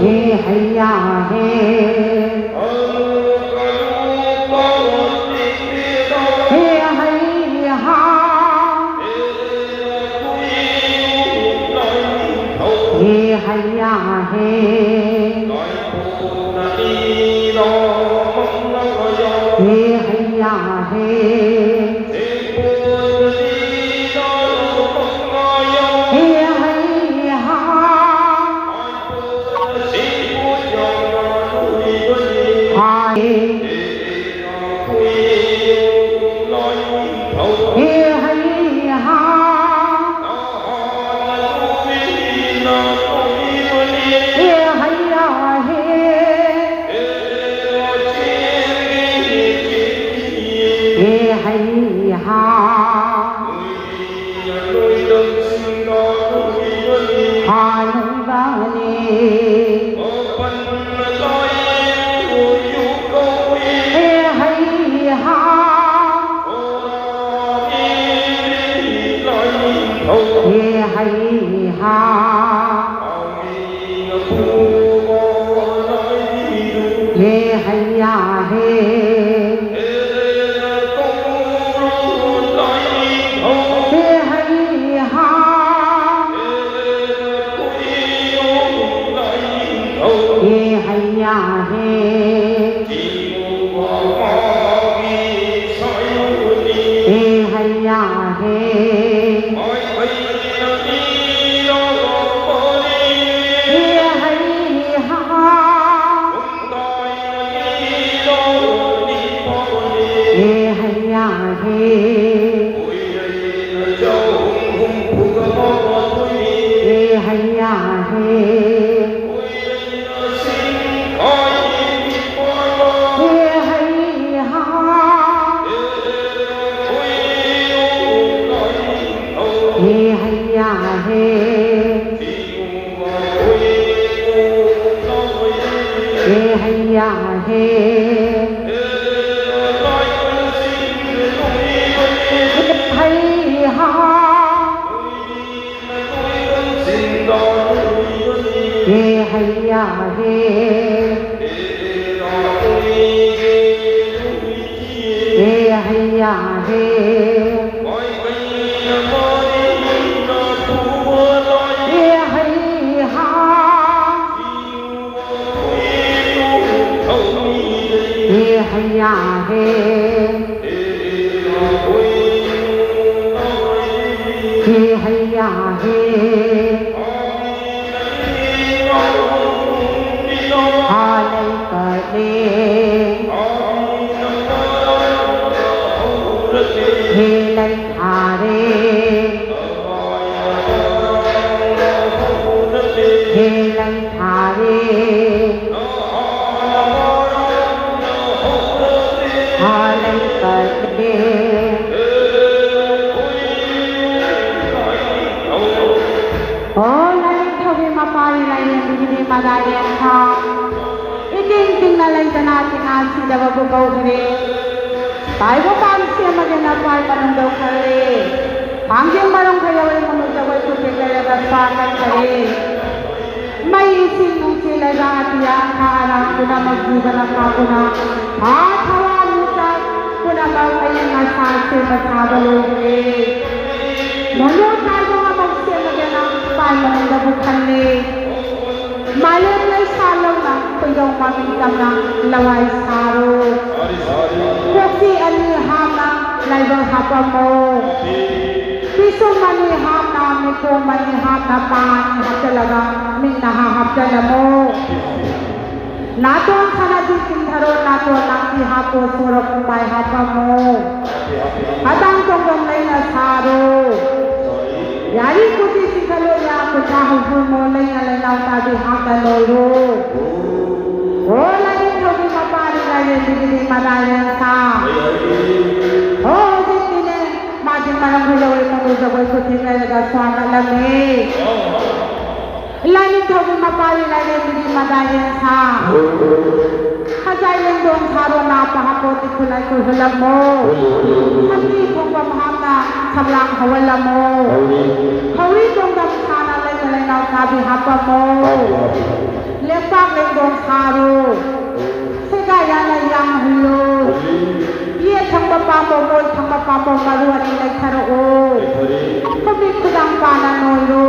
ꯍꯦ ꯍꯩ ꯌꯥ ꯍꯦ꯫ ꯍꯦ ꯍꯩ ꯍꯥ꯫ ꯍꯦ ꯍꯩ ꯌꯥ ꯍꯦ꯫ ꯍꯦ ꯍꯩ ꯌꯥ ꯍꯦ꯫ ꯍꯦ ꯍꯩ ꯍꯥ꯫ ꯍꯥ꯫ ꯍꯦ ꯍꯩ ꯍꯥ꯫ ꯍꯦ ꯍꯩ ꯌꯥ ꯍꯦ꯫ ꯍꯦ ꯍꯩ ꯍꯥ꯫ ꯍꯥ ꯅꯣꯏꯕꯅꯤ꯫ ꯍꯦ ꯍꯩ ꯍꯥ꯫ ꯍꯦ ꯍꯩ हे। ए हैया हे। ए हैया। ए हैया हे। ए हैया हे। ए हैया। ए हैया हे। ए हैया हे। ए हैया। ए हैया हे। ए हैया हे। हालै कले। हे लै थारे। हे लै थारे। हालै कले। O, lalai thawi mapari lai yang bini madai yang ha. Iting ting na lai tana ting asi da babu kau hre. Tai bo pan se ma gena pai manung dau khare. Pangge marung kaya wai manu da wai kupe kaya da sa kai khare. Mai ising nung chi lai ba ati yang kha arang kuna mag jibana kha kuna. Pha thawa muta kuna ba mai na sa se ba sa ba lo hre. Mono tai bo ma bang se ma gena pai manung da bu khan le. Malem lai sa lo na koi dong ma mi kam na lawai sa ro. Koksi ani ham na lai ba ha pa mo. Pisum mani ham na, mikum mani ham na, pani hapta laga, min na ha hapta lamo. Natong khana di kin ꯁꯥꯔꯣ, ꯅꯥꯇꯣꯟ ꯅꯥꯄꯤ ꯍꯥꯞꯄꯣ, ꯁꯣꯔ ꯈꯣꯡꯕꯥꯏ ꯍꯥꯞꯄꯝꯃꯣ꯫ ꯍꯛꯆꯥꯡ ꯇꯣꯡꯐꯝ ꯂꯩꯅ ꯁꯥꯔꯣ꯫ ꯌꯥꯔꯤ ꯀꯨꯇꯤ ꯆꯤꯡꯈꯠꯂꯣ, ꯌꯥ ꯀꯨꯟꯊ꯭ꯔꯥ ꯍꯨꯝꯐꯨ ꯃꯣ ꯂꯩꯅ ꯂꯩꯅꯥꯎ ꯇꯥꯕꯤ ꯍꯥꯞꯇ ꯂꯣꯏꯔꯣ꯫ ꯍꯣ ꯂꯥꯏꯅꯤꯡꯊꯧꯒꯤ ꯃꯄꯥꯅꯤ ꯂꯥꯏꯔꯦꯝꯕꯤꯒꯤꯗꯤ ꯃꯗꯥꯏ ꯂꯦꯟꯁꯥ꯫ ꯍꯣ ꯍꯧꯖꯤꯛꯇꯤꯅꯦ ꯃꯥꯗꯤ ꯃꯔꯝ ꯐꯖꯕ ꯏꯃꯨꯡꯗ ꯖꯒꯣꯏ ꯈꯨꯊꯦꯡꯅꯔꯒ ꯁ꯭ꯋꯥꯒꯠꯂꯝꯃꯤ꯫ ꯂꯥꯏꯅꯤꯡꯊꯧꯒꯤ ꯃꯄꯥꯔꯤ ꯂꯥꯏꯔꯦꯝꯕꯤꯒꯤ ꯃꯗꯥ ꯌꯦꯟꯁꯥ꯫ ꯈꯖꯥꯏ ꯂꯦꯡꯗꯣꯟ ꯁꯥꯔꯣ ꯅꯥꯄ ꯍꯥꯞꯄꯣ ꯇꯤꯈꯨ ꯂꯥꯏꯈꯨ ꯍꯨꯜꯂꯝꯃꯣ꯫ ꯁꯝꯕꯤ ꯈꯣꯡꯕꯝ ꯍꯥꯞꯅ ꯁꯝꯂꯥꯡ ꯍꯧꯍꯜꯂꯝꯃꯣ꯫ ꯈꯧꯔꯤ ꯇꯣꯡꯗꯝ ꯁꯥꯅ ꯂꯩꯃ ꯂꯩꯅꯥꯎ ꯀꯥꯕꯤ ꯍꯥꯞꯄꯝꯃꯣ꯫ ꯂꯦꯛꯄꯥꯛ ꯂꯦꯡꯗꯣꯟ ꯁꯥꯔꯣ꯫ ꯁꯦꯒꯥ ꯌꯥꯅ ꯌꯥꯡꯍꯜꯂꯣ꯫ ꯌꯦꯠ ꯊꯪꯕ ꯄꯥꯝꯕꯣꯝ ꯑꯣꯏ ꯊꯪꯕ ꯄꯥꯝꯕꯣꯝ ꯃꯔꯨ ꯑꯅꯤ ꯂꯩꯊꯔꯛꯑꯣ꯫ ꯈꯨꯃꯤꯠ ꯈꯨꯗꯥꯡ ꯄꯥꯅ ꯅꯣꯏꯔꯣ꯫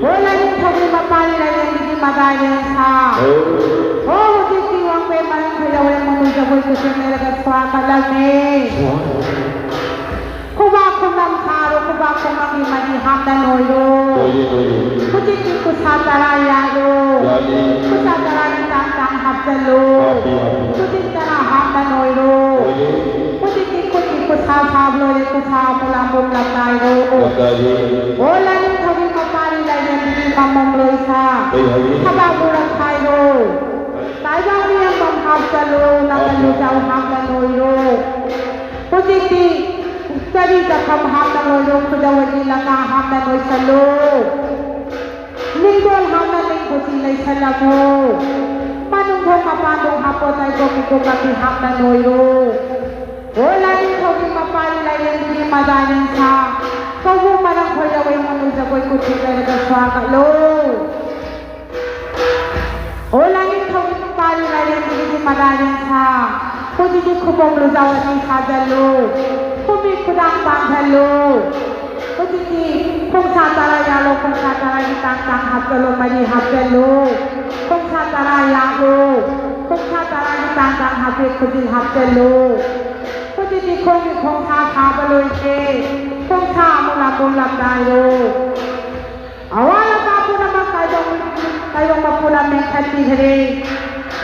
ꯍꯣ ꯂꯥꯏꯅꯤꯡꯊꯧꯒꯤ ꯃꯄꯥꯔꯤ ꯂꯥꯏꯔꯦꯝꯕꯤꯒꯤ ꯃꯗꯥꯏ ꯂꯦꯟꯁꯥ꯫ ꯍꯣ ꯍꯧꯖꯤꯛꯇꯤ ꯋꯥꯡꯕꯩ ꯃꯔꯝ ꯈꯣꯏꯔꯧꯔꯦ ꯃꯃꯨ ꯖꯒꯣꯏ ꯈꯨꯠꯁꯦꯝꯅꯔꯒ ꯁ꯭ꯋꯥ ꯀꯠꯂꯝꯃꯦ꯫ ꯈꯨꯕꯥꯛ ꯈꯣꯡꯅꯝ ꯁꯥꯔꯣ ꯈꯨꯕꯥꯛ ꯈꯣꯡꯅꯝꯒꯤ ꯃꯔꯤ ꯍꯥꯞꯅ ꯅꯣꯏꯔꯣ꯫ ꯍꯧꯖꯤꯛꯇꯤ ꯈꯨꯠꯁꯥ ꯇꯔꯥ ꯌꯥꯜꯂꯣ꯫ ꯈꯨꯠꯁꯥ ꯇꯔꯥꯒꯤ ꯇꯥꯡ ꯇꯥꯡ ꯍꯥꯞꯆꯜꯂꯣ꯫ ꯈꯨꯖꯤꯟ ꯇꯔꯥ ꯍꯥꯞꯅ ꯅꯣꯏꯔꯣ꯫ ꯍꯧꯖꯤꯛꯇꯤ ꯈꯨꯠꯀꯤ ꯈꯨꯠꯁꯥ ꯁꯥꯕ ꯂꯣꯏꯔꯦ ꯈꯨꯠꯁꯥ ꯑꯃꯨꯛ ꯂꯥꯝꯕꯨꯝ ꯂꯝꯅꯥꯏꯔꯣ꯫ ꯍꯣ ꯂꯥꯏꯅꯤꯡꯊꯧꯒꯤ ꯃꯄꯥꯔꯤ ꯂꯥꯏꯔꯦꯝꯕꯤꯒꯤ ꯃꯃꯣꯝ ꯂꯣꯏꯁꯥ꯫ ꯊꯕꯥꯛ ꯃꯨꯔꯛ ꯈꯥꯏꯔꯣ꯫ ꯇꯥꯏꯕꯪ ꯃꯤꯌꯥꯝꯕꯝ ꯍꯥꯞꯆꯜꯂꯣ ꯅꯥꯀꯟ ꯂꯨꯖꯥꯎ ꯍꯥꯞꯅ ꯅꯣꯏꯔꯣ꯫ ꯍꯧꯖꯤꯛꯇꯤ ꯆꯔꯤ ꯆꯐꯝ ꯍꯥꯞꯅ ꯂꯣꯏꯔꯣ ꯈꯨꯗꯧꯒꯤ ꯂꯉꯥ ꯍꯥꯞꯅ ꯂꯣꯏꯁꯜꯂꯣ꯫ ꯅꯤꯡꯗꯣꯜ ꯍꯥꯞꯅ ꯅꯤꯡꯕꯨꯇꯤ ꯂꯩꯁꯜꯂꯝꯃꯣ꯫ ꯃꯅꯨꯡ ꯊꯣꯡ ꯃꯄꯥꯟ ꯊꯣꯡ ꯍꯥꯞꯄꯣ ꯇꯥꯏꯕꯣ ꯃꯤꯀꯨꯞ ꯃꯄꯤ ꯍꯥꯞꯅ ꯅꯣꯏꯔꯣ꯫ ꯍꯣ ꯂꯥꯏꯅꯤꯡꯊꯧꯒꯤ ꯃꯄꯥꯔꯤ ꯂꯥꯏꯔꯦꯝꯕꯤꯒꯤ ꯃꯗꯥ ꯌꯦꯟꯁꯥ꯫ ꯀꯧꯕ꯭ꯔꯨ ꯃꯔꯝ ꯈꯣꯏꯔꯧ ꯏꯃꯨꯡ ꯖꯒꯣꯏ ꯀꯨꯊꯤ ꯂꯩꯔꯒ ꯁ꯭ꯋꯥꯒꯠꯂꯣ꯫ ꯍꯣ ꯂꯥꯏꯅꯤꯡꯊꯧꯒꯤ ꯃꯄꯥꯔꯤ ꯂꯥꯏꯔꯦꯝꯕꯤꯒꯤ ꯃꯗꯥ ꯌꯦꯟꯁꯥ꯫ ꯍꯧꯖꯤꯛꯇꯤ ꯈꯨꯕꯣꯝ ꯂꯨꯖꯥꯎ ꯑꯅꯤ ꯁꯥꯖꯜꯂꯨ꯫ ꯈꯨꯃꯤꯠ ꯈꯨꯗꯥꯡ ꯄꯥꯟꯁꯜꯂꯨ꯫ ꯍꯧꯖꯤꯛꯇꯤ ꯈꯣꯡꯁꯥ ꯇꯔꯥ ꯌꯥꯜꯂꯣ ꯈꯣꯡꯁꯥ ꯇꯔꯥꯒꯤ ꯇꯥꯡ ꯇꯥꯡ ꯍꯥꯞꯆꯜꯂꯣ ꯃꯔꯤ ꯍꯥꯞꯆꯜꯂꯨ꯫ ꯈꯣꯡꯁꯥ ꯇꯔꯥ ꯌꯥꯜꯂꯣ꯫ ꯈꯣꯡꯁꯥ ꯇꯔꯥꯒꯤ ꯇꯥꯡ ꯇꯥꯡ ꯍꯥꯞꯄꯦ ꯈꯨꯖꯤꯜ ꯍꯥꯞꯆꯜꯂꯨ꯫ ꯍꯧꯖꯤꯛꯇꯤ ꯈꯣꯡꯒꯤ ꯈꯣꯡꯁꯥ ꯁꯥꯕ ꯂꯣꯏꯈ꯭ꯔꯦ꯫ ꯈꯣꯡꯁꯥ ꯑꯃꯨꯛ ꯂꯥꯝꯕꯨꯝ ꯂꯝꯅꯥꯏꯔꯣ꯫ ꯑꯋꯥꯠ ꯑꯄꯥ ꯄꯨꯝꯅꯃꯛ ꯇꯥꯏꯕꯪ ꯇꯥꯏꯕꯪ ꯃꯄꯨꯅ ꯃꯦꯟꯈꯠꯄꯤꯈ꯭ꯔꯦ꯫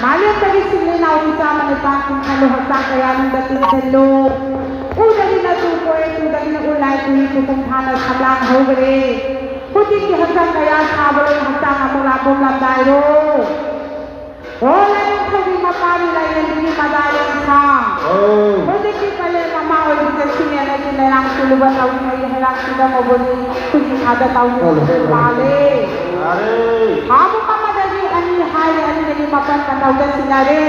ꯃꯥꯂꯦꯝꯗꯒꯤ ꯁꯤꯡꯂꯤ ꯅꯥꯎꯔꯤ ꯆꯥꯝꯃ ꯅꯤꯄꯥꯟ ꯆꯤꯡꯈꯠꯂꯨ, ꯍꯛꯆꯥꯡ ꯀꯌꯥ ꯅꯨꯡꯗ ꯇꯤꯡꯁꯤꯜꯂꯨ꯫ ꯎꯗꯒꯤꯅ ꯇꯨ ꯀꯣꯏ, ꯇꯨꯗꯒꯤꯅ ꯎ ꯂꯥꯏ, ꯇꯨꯒꯤ ꯈꯨꯈꯨꯝ ꯊꯥꯅ ꯁꯝꯂꯥꯡ ꯍꯧꯈ꯭ꯔꯦ꯫ ꯍꯧꯖꯤꯛꯇꯤ ꯍꯛꯆꯥꯡ ꯀꯌꯥ ꯁꯥꯕ ꯂꯣꯏ ꯍꯛꯆꯥꯡ ꯑꯃꯨꯛ ꯂꯥꯛꯄ ꯉꯝꯗꯥꯏꯔꯣ? ꯍꯣ ꯂꯥꯏꯅꯤꯡꯊꯧꯒꯤ ꯃꯄꯥꯅꯤ ꯂꯥꯏꯔꯦꯝꯕꯤꯒꯤ ꯃꯗꯥ ꯂꯦꯡꯁꯥ꯫ ꯑꯧ꯫ ꯍꯧꯖꯤꯛꯇꯤ ꯄꯂꯦꯝ ꯃꯃꯥ ꯑꯣꯏꯕꯤꯗ ꯁꯤꯡꯉꯦꯟ ꯑꯩꯒꯤ ꯂꯩꯔꯥꯡ ꯆꯨꯜꯂꯨꯕ ꯇꯧꯔꯤꯉꯩ ꯍꯩꯔꯥꯡ ꯆꯨꯗ ꯃꯧꯕꯅꯤ ꯈꯨꯖꯤ ꯊꯥꯗ ꯇꯧꯔꯤ ꯍꯣꯏ, ꯍꯣꯏ, ꯍꯣꯏ꯫ ꯄꯥꯜꯂꯦ꯫ ꯌꯥꯔꯦ꯫ ꯊꯥꯕꯨ ꯑꯃꯗꯒꯤ ꯑꯅꯤ ꯍꯥꯏꯔꯦ, ꯑꯅꯤꯗꯒꯤ ꯃꯥꯄꯟ ꯃꯇꯧꯗ ꯁꯤꯟꯅꯔꯦ꯫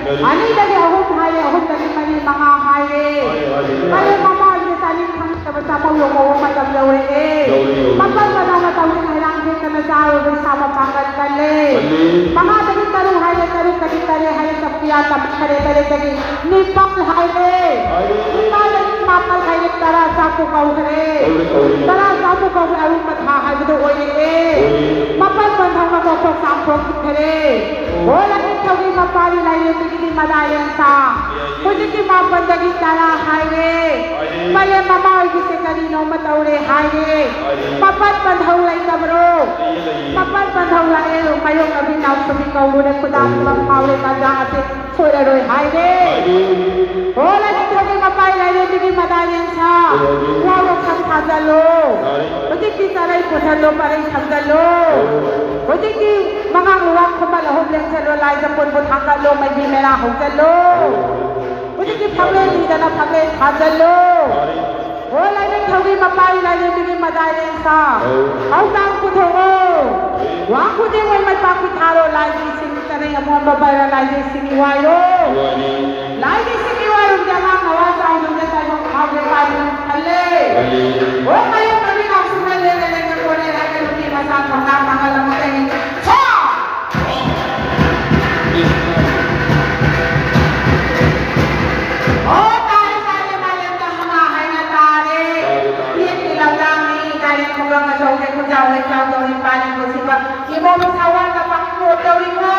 ꯁꯤꯟꯅꯔꯦ꯫ ꯑꯅꯤꯗꯒꯤ ꯑꯍꯨꯝ ꯍꯥꯏꯔꯦ, ꯑꯍꯨꯝꯗꯒꯤ ꯃꯔꯤ ꯃꯉꯥ ꯍꯥꯏꯔꯦ꯫ ꯍꯥꯏꯔꯦ, ꯍꯥꯏꯔꯦ꯫ ꯄꯂꯦꯝ ꯃꯃꯥ ꯑꯣꯏꯕꯤꯗ ꯆꯥꯅꯤꯡ ꯊꯛꯅꯤꯡ ꯆꯥꯐꯝ ꯌꯧꯕ ꯃꯇꯝ ꯌꯧꯔꯛꯑꯦ꯫ ꯌꯧꯔꯦ, ꯌꯧꯔꯦ꯫ ꯃꯄꯟ ꯃꯅꯥꯎꯅ ꯇꯧꯔꯤ ꯍꯩꯔꯥꯡ ꯍꯦꯛꯇꯅ ꯆꯥꯔꯨꯕ ꯏꯁꯥ ꯃꯄꯥꯡꯒꯜ ꯀꯜꯂꯦ꯫ ꯀꯜꯂꯦ꯫ ꯃꯉꯥꯗꯒꯤ ꯇꯔꯨꯛ ꯍꯥꯏꯔꯦ, ꯇꯔꯨꯛꯇꯒꯤ ꯇꯔꯦꯠ ꯍꯥꯏꯔꯦ, ꯆꯞꯄꯤꯌꯥ ꯇꯝꯈꯔꯦ, ꯇꯔꯦꯠꯇꯒꯤ ꯅꯤꯄꯥꯜ ꯍꯥꯏꯔꯦ꯫ ꯍꯥꯏꯔꯦ꯫ ꯅꯤꯄꯥꯜꯗꯒꯤ ꯃꯥꯄꯜ ꯍꯥꯏꯔꯦ, ꯇꯔꯥ ꯆꯥꯛꯄꯨ ꯀꯧꯈ꯭ꯔꯦ꯫ ꯀꯧꯔꯦ, ꯀꯧꯔꯦ꯫ ꯇꯔꯥ ꯆꯥꯛꯄꯨ ꯀꯧꯈ꯭ꯔꯦ, ꯑꯔꯨꯝꯕ ꯊꯥ ꯍꯥꯏꯕꯗꯣ ꯑꯣꯏꯔꯛꯑꯦ꯫ ꯑꯣꯏꯔꯦ꯫ ꯃꯄꯟ ꯄꯟꯊꯧꯅ ꯀꯣꯛꯊꯣꯛ ꯆꯥꯝꯊꯣꯛꯈ꯭ꯔꯦ꯫ ꯑꯣ꯫ ꯍꯣ ꯂꯥꯏꯅꯤꯡꯊꯧꯒꯤ ꯃꯄꯥꯅꯤ ꯂꯥꯏꯔꯦꯝꯕꯤꯒꯤꯗꯤ ꯃꯗꯥ ꯂꯦꯡꯁꯥ꯫ ꯍꯧꯖꯤꯛꯇꯤ ꯃꯥꯄꯟꯗꯒꯤ ꯇꯔꯥ ꯍꯥꯏꯔꯦ꯫ ꯍꯥꯏꯔꯦ꯫ ꯄꯂꯦꯝ ꯃꯃꯥ ꯑꯣꯏꯕꯤꯁꯦ ꯀꯔꯤꯅꯣꯃ ꯇꯧꯔꯦ ꯍꯥꯏꯔꯦ꯫ ꯍꯥꯏꯔꯦ꯫ ꯃꯄꯟ ꯄꯟꯊꯧ ꯂꯩꯇꯕ꯭ꯔꯣ? ꯂꯩꯌꯦ, ꯂꯩꯌꯦ꯫ ꯃꯄꯟ ꯄꯟꯊꯧ ꯂꯥꯛꯑꯦ, ꯃꯥꯌꯣꯛꯅꯕꯤ ꯅꯥꯎꯁꯨꯕꯤ ꯀꯧꯔꯨꯔꯦ, ꯈꯨꯗꯥꯡ ꯍꯣꯏ꯫ ꯄꯨꯂꯞ ꯐꯥꯎꯔꯦ, ꯇꯥꯟꯖꯥ ꯑꯁꯤ ꯁꯣꯏꯔꯔꯣꯏ ꯍꯥꯏꯔꯦ꯫ ꯍꯥꯏꯔꯦ꯫ ꯍꯣ ꯂꯥꯏꯅꯤꯡꯊꯧꯒꯤ ꯃꯄꯥꯏ ꯂꯥꯏꯔꯦꯝꯕꯤꯒꯤ ꯃꯗꯥ ꯌꯦꯟꯁꯥ, ꯍꯣꯏ, ꯍꯣꯏ꯫ ꯋꯥꯔꯣꯛ ꯁꯪ ꯊꯥꯖꯜꯂꯣ꯫ ꯍꯣꯏ꯫ ꯍꯧꯖꯤꯛꯇꯤ ꯆꯔꯩ ꯄꯨꯁꯜꯂꯣ, ꯄꯔꯩ ꯊꯝꯖꯜꯂꯣ꯫ ꯍꯣꯏ꯫ ꯍꯧꯖꯤꯛꯇꯤ ꯃꯉꯥꯡ ꯂꯨꯋꯥꯡ ꯈꯨꯃꯟ ꯑꯍꯨꯝ ꯂꯦꯡꯁꯜꯂꯣ, ꯂꯥꯏ ꯆꯄꯣꯟꯕꯨ ꯊꯥꯡꯒꯠꯂꯣ, ꯃꯩꯕꯤ ꯃꯦꯔꯥ ꯍꯧꯖꯜꯂꯣ꯫ ꯍꯣꯏ꯫ ꯍꯧꯖꯤꯛꯇꯤ ꯐꯝꯂꯦꯟ ꯅꯤꯗꯅ ꯐꯝꯂꯦꯟ ꯊꯥꯖꯜꯂꯣ꯫ ꯍꯣꯏ꯫ ꯍꯣ ꯂꯥꯏꯅꯤꯡꯊꯧꯒꯤ ꯃꯄꯥꯏ ꯂꯥꯏꯔꯦꯝꯕꯤꯒꯤ ꯃꯗꯥꯏ ꯂꯦꯡꯁꯥ꯫ ꯍꯣꯏ꯫ ꯊꯧꯗꯥꯡ ꯄꯨꯊꯣꯛꯑꯣ꯫ ꯍꯣꯏ꯫ ꯋꯥꯡ ꯈꯨꯗꯤꯡ ꯑꯣꯏ ꯃꯩ ꯄꯥꯛꯄꯤ ꯊꯥꯔꯣ, ꯂꯥꯏꯒꯤ ꯏꯁꯤꯡ ꯆꯔꯩ ꯑꯃꯣꯟꯕ ꯄꯥꯏꯔ ꯂꯥꯏꯒꯤ ꯏꯁꯤꯡ ꯋꯥꯏꯔꯣ꯫ ꯋꯥꯏꯅꯤ꯫ ꯂꯥꯏꯒꯤ ꯏꯁꯤꯡ ꯋꯥꯏꯔꯨꯝꯗ ꯑꯉꯥꯡ ꯅꯋꯥ ꯆꯥꯎꯗꯨꯅ ꯇꯥꯏꯕꯪ ꯊꯥꯎꯒꯤ ꯄꯥꯏꯗꯨꯅ ꯈꯜꯂꯦ꯫ ꯈꯜꯂꯦ꯫ ꯍꯣ ꯃꯌꯨꯝ ꯃꯅꯤ ꯅꯥꯎꯁꯨꯝꯅ ꯂꯦꯡꯉ ꯂꯦꯡꯉ ꯀꯣꯂꯦ ꯍꯥꯏꯒ ꯅꯨꯄꯤ ꯃꯆꯥ ꯊꯧꯅꯥ ꯐꯪꯍꯜꯂꯝꯃꯗꯒꯤ ꯁꯣ! ꯍꯣ ꯇꯥꯔꯦ ꯇꯥꯔꯦ ꯃꯥꯂꯦꯝꯗ ꯍꯃꯥ ꯍꯥꯏꯅ ꯇꯥꯔꯦ꯫ ꯌꯦꯠꯀꯤ ꯂꯝꯖꯥꯡꯅꯤ ꯀꯥꯏꯅ ꯈꯨꯒꯪ ꯑꯆꯧꯕ ꯈꯨꯟꯖꯥꯎ ꯂꯩꯆꯥꯎ ꯇꯧꯔꯤ ꯄꯥꯔꯤ ꯄꯨꯟꯁꯤꯕ ꯏꯃꯣ ꯃꯁꯥ ꯋꯥꯠꯅ ꯄꯥꯡꯊꯣꯛ ꯇꯧꯔꯤꯀꯣ꯫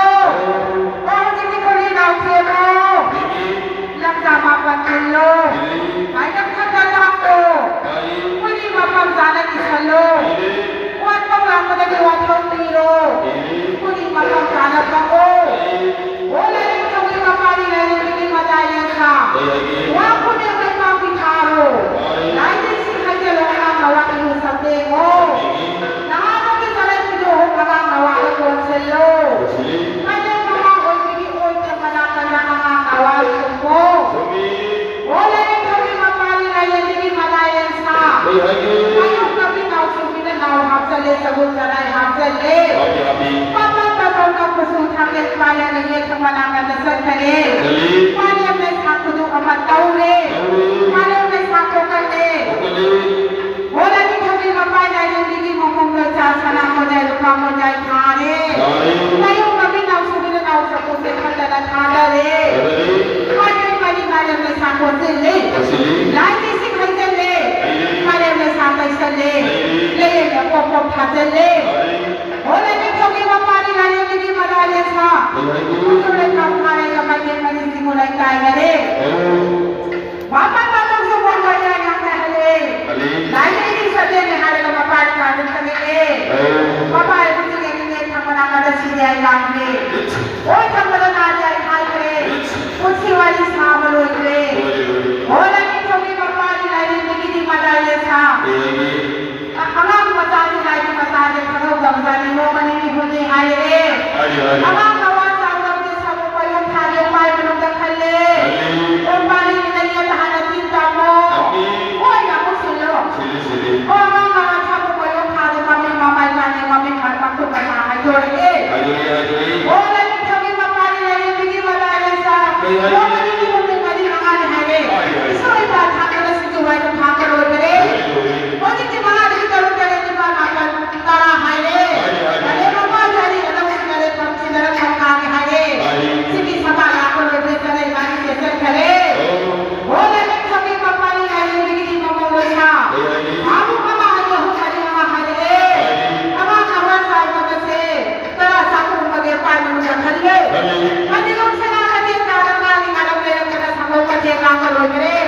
ꯍꯣ ꯍꯧꯖꯤꯛꯇꯤ ꯈꯣꯏꯔꯤ ꯅꯥꯎꯊꯦꯕꯣ꯫ ꯁꯒꯣꯜ ꯁꯅꯥꯏ ꯍꯥꯞꯆꯜꯂꯦ꯫ ꯍꯥꯞꯄꯤ, ꯍꯥꯞꯄꯤ꯫ ꯄꯥꯄꯥ ꯄꯥꯄꯥ ꯀꯞꯄꯁꯨ ꯊꯥꯡꯒꯩ ꯄꯥꯏꯔꯒ ꯌꯦꯠ ꯊꯪꯕ ꯅꯥꯀꯟꯗ ꯆꯠꯈꯔꯦ꯫ ꯆꯠꯂꯤ꯫ ꯃꯥꯂꯦꯝ ꯂꯩꯁꯥ ꯈꯨꯗꯨ ꯑꯃ ꯇꯧꯔꯦ꯫ ꯇꯧꯔꯦ꯫ ꯃꯥꯂꯦꯝ ꯂꯩꯁꯥ ꯀꯣꯛꯀꯜꯂꯦ꯫ ꯀꯣꯛꯀꯜꯂꯤ꯫ ꯍꯣꯂꯅꯤ ꯊꯧꯔꯤ ꯃꯄꯥꯏ ꯂꯥꯏꯔꯦꯝꯕꯤꯒꯤ ꯃꯃꯣꯝ ꯂꯣꯏꯆꯥ ꯁꯅꯥ ꯈꯣꯏꯖꯥꯏ ꯂꯨꯄꯥ ꯈꯣꯏꯖꯥꯏ ꯊꯥꯔꯦ꯫ ꯊꯥꯔꯦ꯫ ꯅꯌꯨꯝ ꯅꯃꯤꯠ ꯅꯥꯎꯁꯨꯕꯤꯅ ꯅꯥꯎ ꯆꯐꯨꯁꯦ ꯈꯟꯗꯅ ꯊꯥꯗꯔꯦ꯫ ꯊꯥꯗꯔꯦ꯫ ꯃꯥꯏꯀꯩ ꯃꯔꯤ ꯃꯥꯂꯦꯝ ꯂꯩꯁꯥ ꯀꯣꯟꯁꯤꯜꯂꯤ꯫ ꯀꯣꯟꯁꯤꯜꯂꯤ꯫ ꯂꯥꯏꯒꯤ ꯏꯁꯤꯡ ꯍꯩꯖꯜꯂꯦ꯫ ꯍꯩꯖꯜꯂꯤ꯫ ꯃꯥꯂꯦꯝ ꯂꯩꯁꯥ ꯇꯩꯁꯜꯂꯦ꯫ ꯍꯩꯖꯜꯂꯤ꯫ ꯂꯩꯌꯦꯡꯗ ꯄꯣꯞ ꯄꯣꯞ ꯊꯥꯖꯜꯂꯦ꯫ ꯊꯥꯖꯜꯂꯤ꯫ ꯍꯣꯂꯅꯤ ꯊꯧꯔꯤ ꯃꯄꯥꯅꯤ ꯂꯥꯏꯔꯦꯝꯕꯤꯒꯤ ꯃꯔꯥ ꯂꯦꯟꯁꯥ꯫ ꯀꯩ ꯍꯥꯏꯒꯦ? ꯎꯇꯨꯔꯦ ꯀꯥꯞꯊꯥꯔꯦ ꯃꯥꯏꯀꯩ ꯃꯔꯤ ꯆꯤꯡꯉꯨ ꯂꯩ ꯇꯥꯏꯅꯔꯦ꯫ ꯑꯣ꯫ ꯃꯄꯥ ꯃꯄꯥ ꯇꯧꯁꯨ ꯃꯣꯏ ꯃꯣꯏ ꯌꯥꯏ ꯌꯥꯝꯅ ꯍꯜꯂꯦ꯫ ꯍꯜꯂꯦ꯫ ꯂꯥꯏꯔꯦꯝꯕꯤ ꯁꯇꯦꯟꯅꯦ ꯍꯥꯏꯔꯒ ꯃꯄꯥ ꯏꯄꯥꯗ ꯆꯪꯉꯛꯑꯦ꯫ ꯑꯣ꯫ ꯃꯄꯥ ꯏꯕꯨꯡꯁꯤꯡ ꯌꯦꯡꯅꯤꯡꯉꯦ ꯊꯪꯕ ꯅꯥꯀꯟꯗ ꯁꯤꯔꯦ ꯑꯩ ꯂꯥꯡꯈ꯭ꯔꯦ꯫ ꯍꯣꯏ ꯊꯪꯕꯗ ꯅꯥꯔꯦ ꯑꯩ ꯍꯥꯏꯈ꯭ꯔꯦ꯫ ꯄꯨꯟꯁꯤ ꯋꯥꯔꯤ ꯁꯥꯕ ꯂꯣꯏꯈ꯭ꯔꯦ꯫ ꯂꯣꯏꯔꯦ, ꯂꯣꯏꯔꯦ꯫ ꯍꯣꯏ ꯂꯥꯏꯅꯤꯡꯊꯧꯒꯤ ꯃꯄꯥꯅꯤ ꯂꯥꯏꯔꯦꯝꯕꯤꯒꯤꯗꯤ ꯃꯔꯥꯏ ꯂꯦꯟꯁꯥ꯫ ꯀꯩ ꯍꯥꯏꯒꯦ? ꯑꯉꯥꯡ ꯃꯆꯥꯁꯤ ꯂꯥꯏꯒꯤ ꯃꯆꯥꯁꯦ ꯈꯪꯍꯧꯗꯕꯖꯥꯠꯅꯤ, ꯅꯣꯡꯃ ꯅꯤꯅꯤ ꯍꯨꯝꯅꯤ ꯍꯥꯏꯔꯛꯑꯦ꯫ ꯍꯥꯏꯔꯤ, ꯍꯥꯏꯔꯤ꯫ ꯑꯉꯥꯡ ꯃꯋꯥ ꯆꯥꯎꯗꯕꯁꯦ ꯁꯥꯃꯨ ꯃꯌꯣꯝ ꯊꯥꯒꯦ ꯃꯥꯏ ꯃꯅꯨꯡꯗ ꯈꯜꯂꯦ꯫ ꯈꯜꯂꯤ꯫ ꯀꯣꯡꯄꯥꯟ ꯅꯤꯅ ꯌꯦꯠ ꯍꯥꯟꯅ ꯆꯤꯟ ꯇꯝꯃꯣ꯫ ꯇꯝꯃꯤ꯫ ꯍꯣꯏ, ꯌꯥꯝ ꯁꯤꯜꯂꯣ꯫ ꯁꯤꯜꯂꯤ, ꯁꯤꯜꯂꯤ꯫ ꯑꯣ, ꯑꯉꯥꯡ ꯃꯋꯥ ꯁꯥꯃꯨ ꯃꯌꯣꯝ ꯊꯥꯒꯦ ꯃꯃꯤꯡ ꯃꯃꯥꯏ ꯃꯥꯅꯦ ꯃꯃꯤꯡ ꯃꯈꯨꯠ ꯃꯁꯥ ꯍꯥꯏꯗꯣꯔꯛꯑꯦ꯫ ꯍꯥꯏꯗꯣꯔꯛꯑꯦ, ꯍꯥꯏꯗꯣꯔꯛꯑꯦ꯫ ꯑꯣ, ꯂꯥꯏꯅꯤꯡꯊꯧꯒꯤ ꯃꯄꯥꯅꯤ ꯂꯥꯏꯔꯦꯝꯕꯤꯒꯤ ꯃꯔꯥꯏ ꯂꯦꯟꯁꯥ꯫ ꯀꯩ ꯍꯥꯏꯒꯦ? ꯅꯣꯡꯃ ꯅꯤꯅꯤ ꯍꯨꯝꯅꯤ ꯃꯔꯤ ꯃꯉꯥꯅꯤ ꯍꯥꯏꯔꯦ꯫ ꯍꯥꯏꯔꯤ, ꯍꯥꯏꯔꯤ꯫ ꯏꯁꯣꯔ ꯏꯄꯥ ꯊꯥꯡꯒꯗ ꯁꯤꯡꯖꯨ ꯋꯥꯏꯗ ꯐꯥꯕ ꯂꯣꯏꯈꯔꯦ꯫ ꯂꯣꯏꯔꯦ, ꯂꯣꯏꯔꯦ꯫ ꯍꯧꯖꯤꯛꯇꯤ ꯃꯉꯥꯗꯒꯤ ꯇꯔꯨꯛ ꯇꯔꯦꯠ ꯅꯤꯄꯥꯜ ꯃꯥꯄꯜ ꯇꯔꯥ ꯍꯥꯏꯔꯦ꯫ ꯍꯥꯏꯔꯤ, ꯍꯥꯏꯔꯤ꯫ ꯑꯗꯩ ꯃꯄꯥꯒꯤ ꯑꯔꯤ ꯑꯅꯧ ꯁꯤꯟꯅꯔꯦ, ꯐꯝ ꯁꯤꯟꯅꯔ ꯐꯝ ꯀꯥꯡꯉꯦ ꯍꯥꯏꯔꯦ꯫ ꯍꯥꯏꯔꯤ꯫ ꯁꯤꯒꯤ ꯁꯚꯥ ꯂꯥꯛꯄ ꯂꯣꯏꯈ꯭ꯔꯦ, ꯆꯠꯂꯦ, ꯏꯕꯥꯅꯤ ꯆꯦꯟꯖꯟꯈꯔꯦ꯫ ꯑꯣ꯫ ꯍꯣ, ꯂꯥꯏꯅꯤꯡ ꯊꯧꯒꯤ ꯃꯄꯥꯅꯤ ꯂꯥꯏꯔꯦꯝꯕꯤꯒꯤꯗꯤ ꯃꯃꯧ ꯂꯣꯏꯁꯥ꯫ ꯍꯥꯏꯔꯤ, ꯍꯥꯏꯔꯤ꯫ ꯃꯥꯕꯨ ꯃꯃꯥ ꯑꯅꯤ ꯑꯍꯨꯝ ꯃꯔꯤ ꯃꯉꯥ ꯍꯥꯏꯔꯛꯑꯦ꯫ ꯍꯥꯏꯔꯤ꯫ ꯑꯉꯥꯡ ꯑꯃ ꯆꯥꯎꯗꯕꯁꯦ ꯇꯔꯥ ꯆꯥꯛꯈꯨꯝ ꯑꯃꯒꯤ ꯄꯥꯏ ꯃꯅꯨꯡꯗ ꯈꯜꯂꯦ꯫ ꯈꯜꯂꯤ꯫ ꯃꯅꯤꯡꯂꯣꯝ ꯁꯅꯥ ꯃꯇꯦꯛ ꯇꯥꯕ ꯉꯥꯒꯤ ꯉꯥꯔꯝ ꯂꯩꯔꯛꯄꯗ ꯁꯪꯒꯣꯝ ꯃꯇꯦꯛ ꯂꯥꯛꯄ ꯂꯣꯏꯈ꯭ꯔꯦ꯫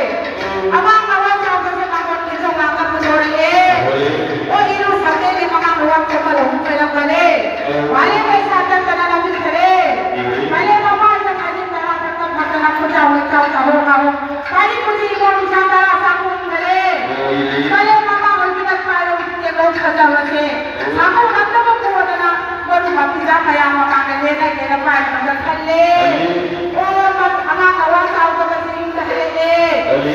ꯑꯉꯥꯡ ꯑꯃ ꯆꯥꯎꯕꯁꯦ ꯃꯥꯡꯒꯣꯟ ꯈꯤꯟꯖꯣꯡ ꯂꯥꯡꯕ ꯄꯨꯊꯣꯔꯛꯑꯦ꯫ ꯍꯣꯏ꯫ ꯑꯣ, ꯏꯔꯨ ꯁꯝꯅꯩꯒꯤ ꯃꯉꯥ ꯂꯨꯋꯥꯡ ꯆꯠꯄ ꯂꯧꯕꯨꯛ ꯆꯦꯜꯂꯛꯄꯅꯦ꯫ ꯑꯣ꯫ ꯃꯥꯂꯦꯝ ꯂꯩꯁꯥ ꯆꯠꯇꯅ ꯂꯝꯕꯤ ꯈꯔꯦ꯫ ꯎꯝ꯫ ꯃꯥꯂꯦꯝ ꯃꯃꯥ ꯏꯆꯥ ꯈꯥꯖꯤꯟ ꯇꯔꯥ ꯊꯛꯇ ꯐꯠꯇꯅ ꯈꯨꯠ ꯆꯥꯎ ꯂꯩ ꯆꯥꯎ ꯆꯥꯍꯧ ꯉꯥꯍꯧ꯫ ꯄꯥꯔꯤ ꯄꯨꯟꯁꯤ ꯏꯃꯣꯝ ꯏꯆꯥ ꯇꯔꯥ ꯆꯥꯛ ꯄꯨꯝꯈꯔꯦ꯫ ꯑꯣ, ꯏꯂꯤ꯫ ꯃꯥꯂꯦꯝ ꯃꯃꯥ ꯑꯣꯏꯕꯤꯅ ꯄꯥꯏꯔꯣ ꯇꯦꯡꯒꯧ ꯐꯖꯕꯁꯦ꯫ ꯁꯥꯃꯨ ꯅꯝꯅꯕ ꯄꯨꯔꯗꯅ ꯃꯔꯨꯞ ꯃꯄꯤꯖꯥ ꯃꯌꯥꯝ ꯃꯃꯥꯡꯗ ꯂꯦꯟꯅ ꯂꯦꯟꯅ ꯄꯥꯏꯕ ꯉꯝꯗ ꯈꯜꯂꯦ꯫ ꯈꯜꯂꯤ꯫ ꯑꯣ, ꯃꯁ-, ꯑꯉꯥꯡ ꯑꯋꯥ ꯆꯥꯎꯗꯕꯁꯦ ꯌꯨꯝꯗ ꯍꯜꯂꯛꯑꯦ꯫ ꯈꯜꯂꯤ꯫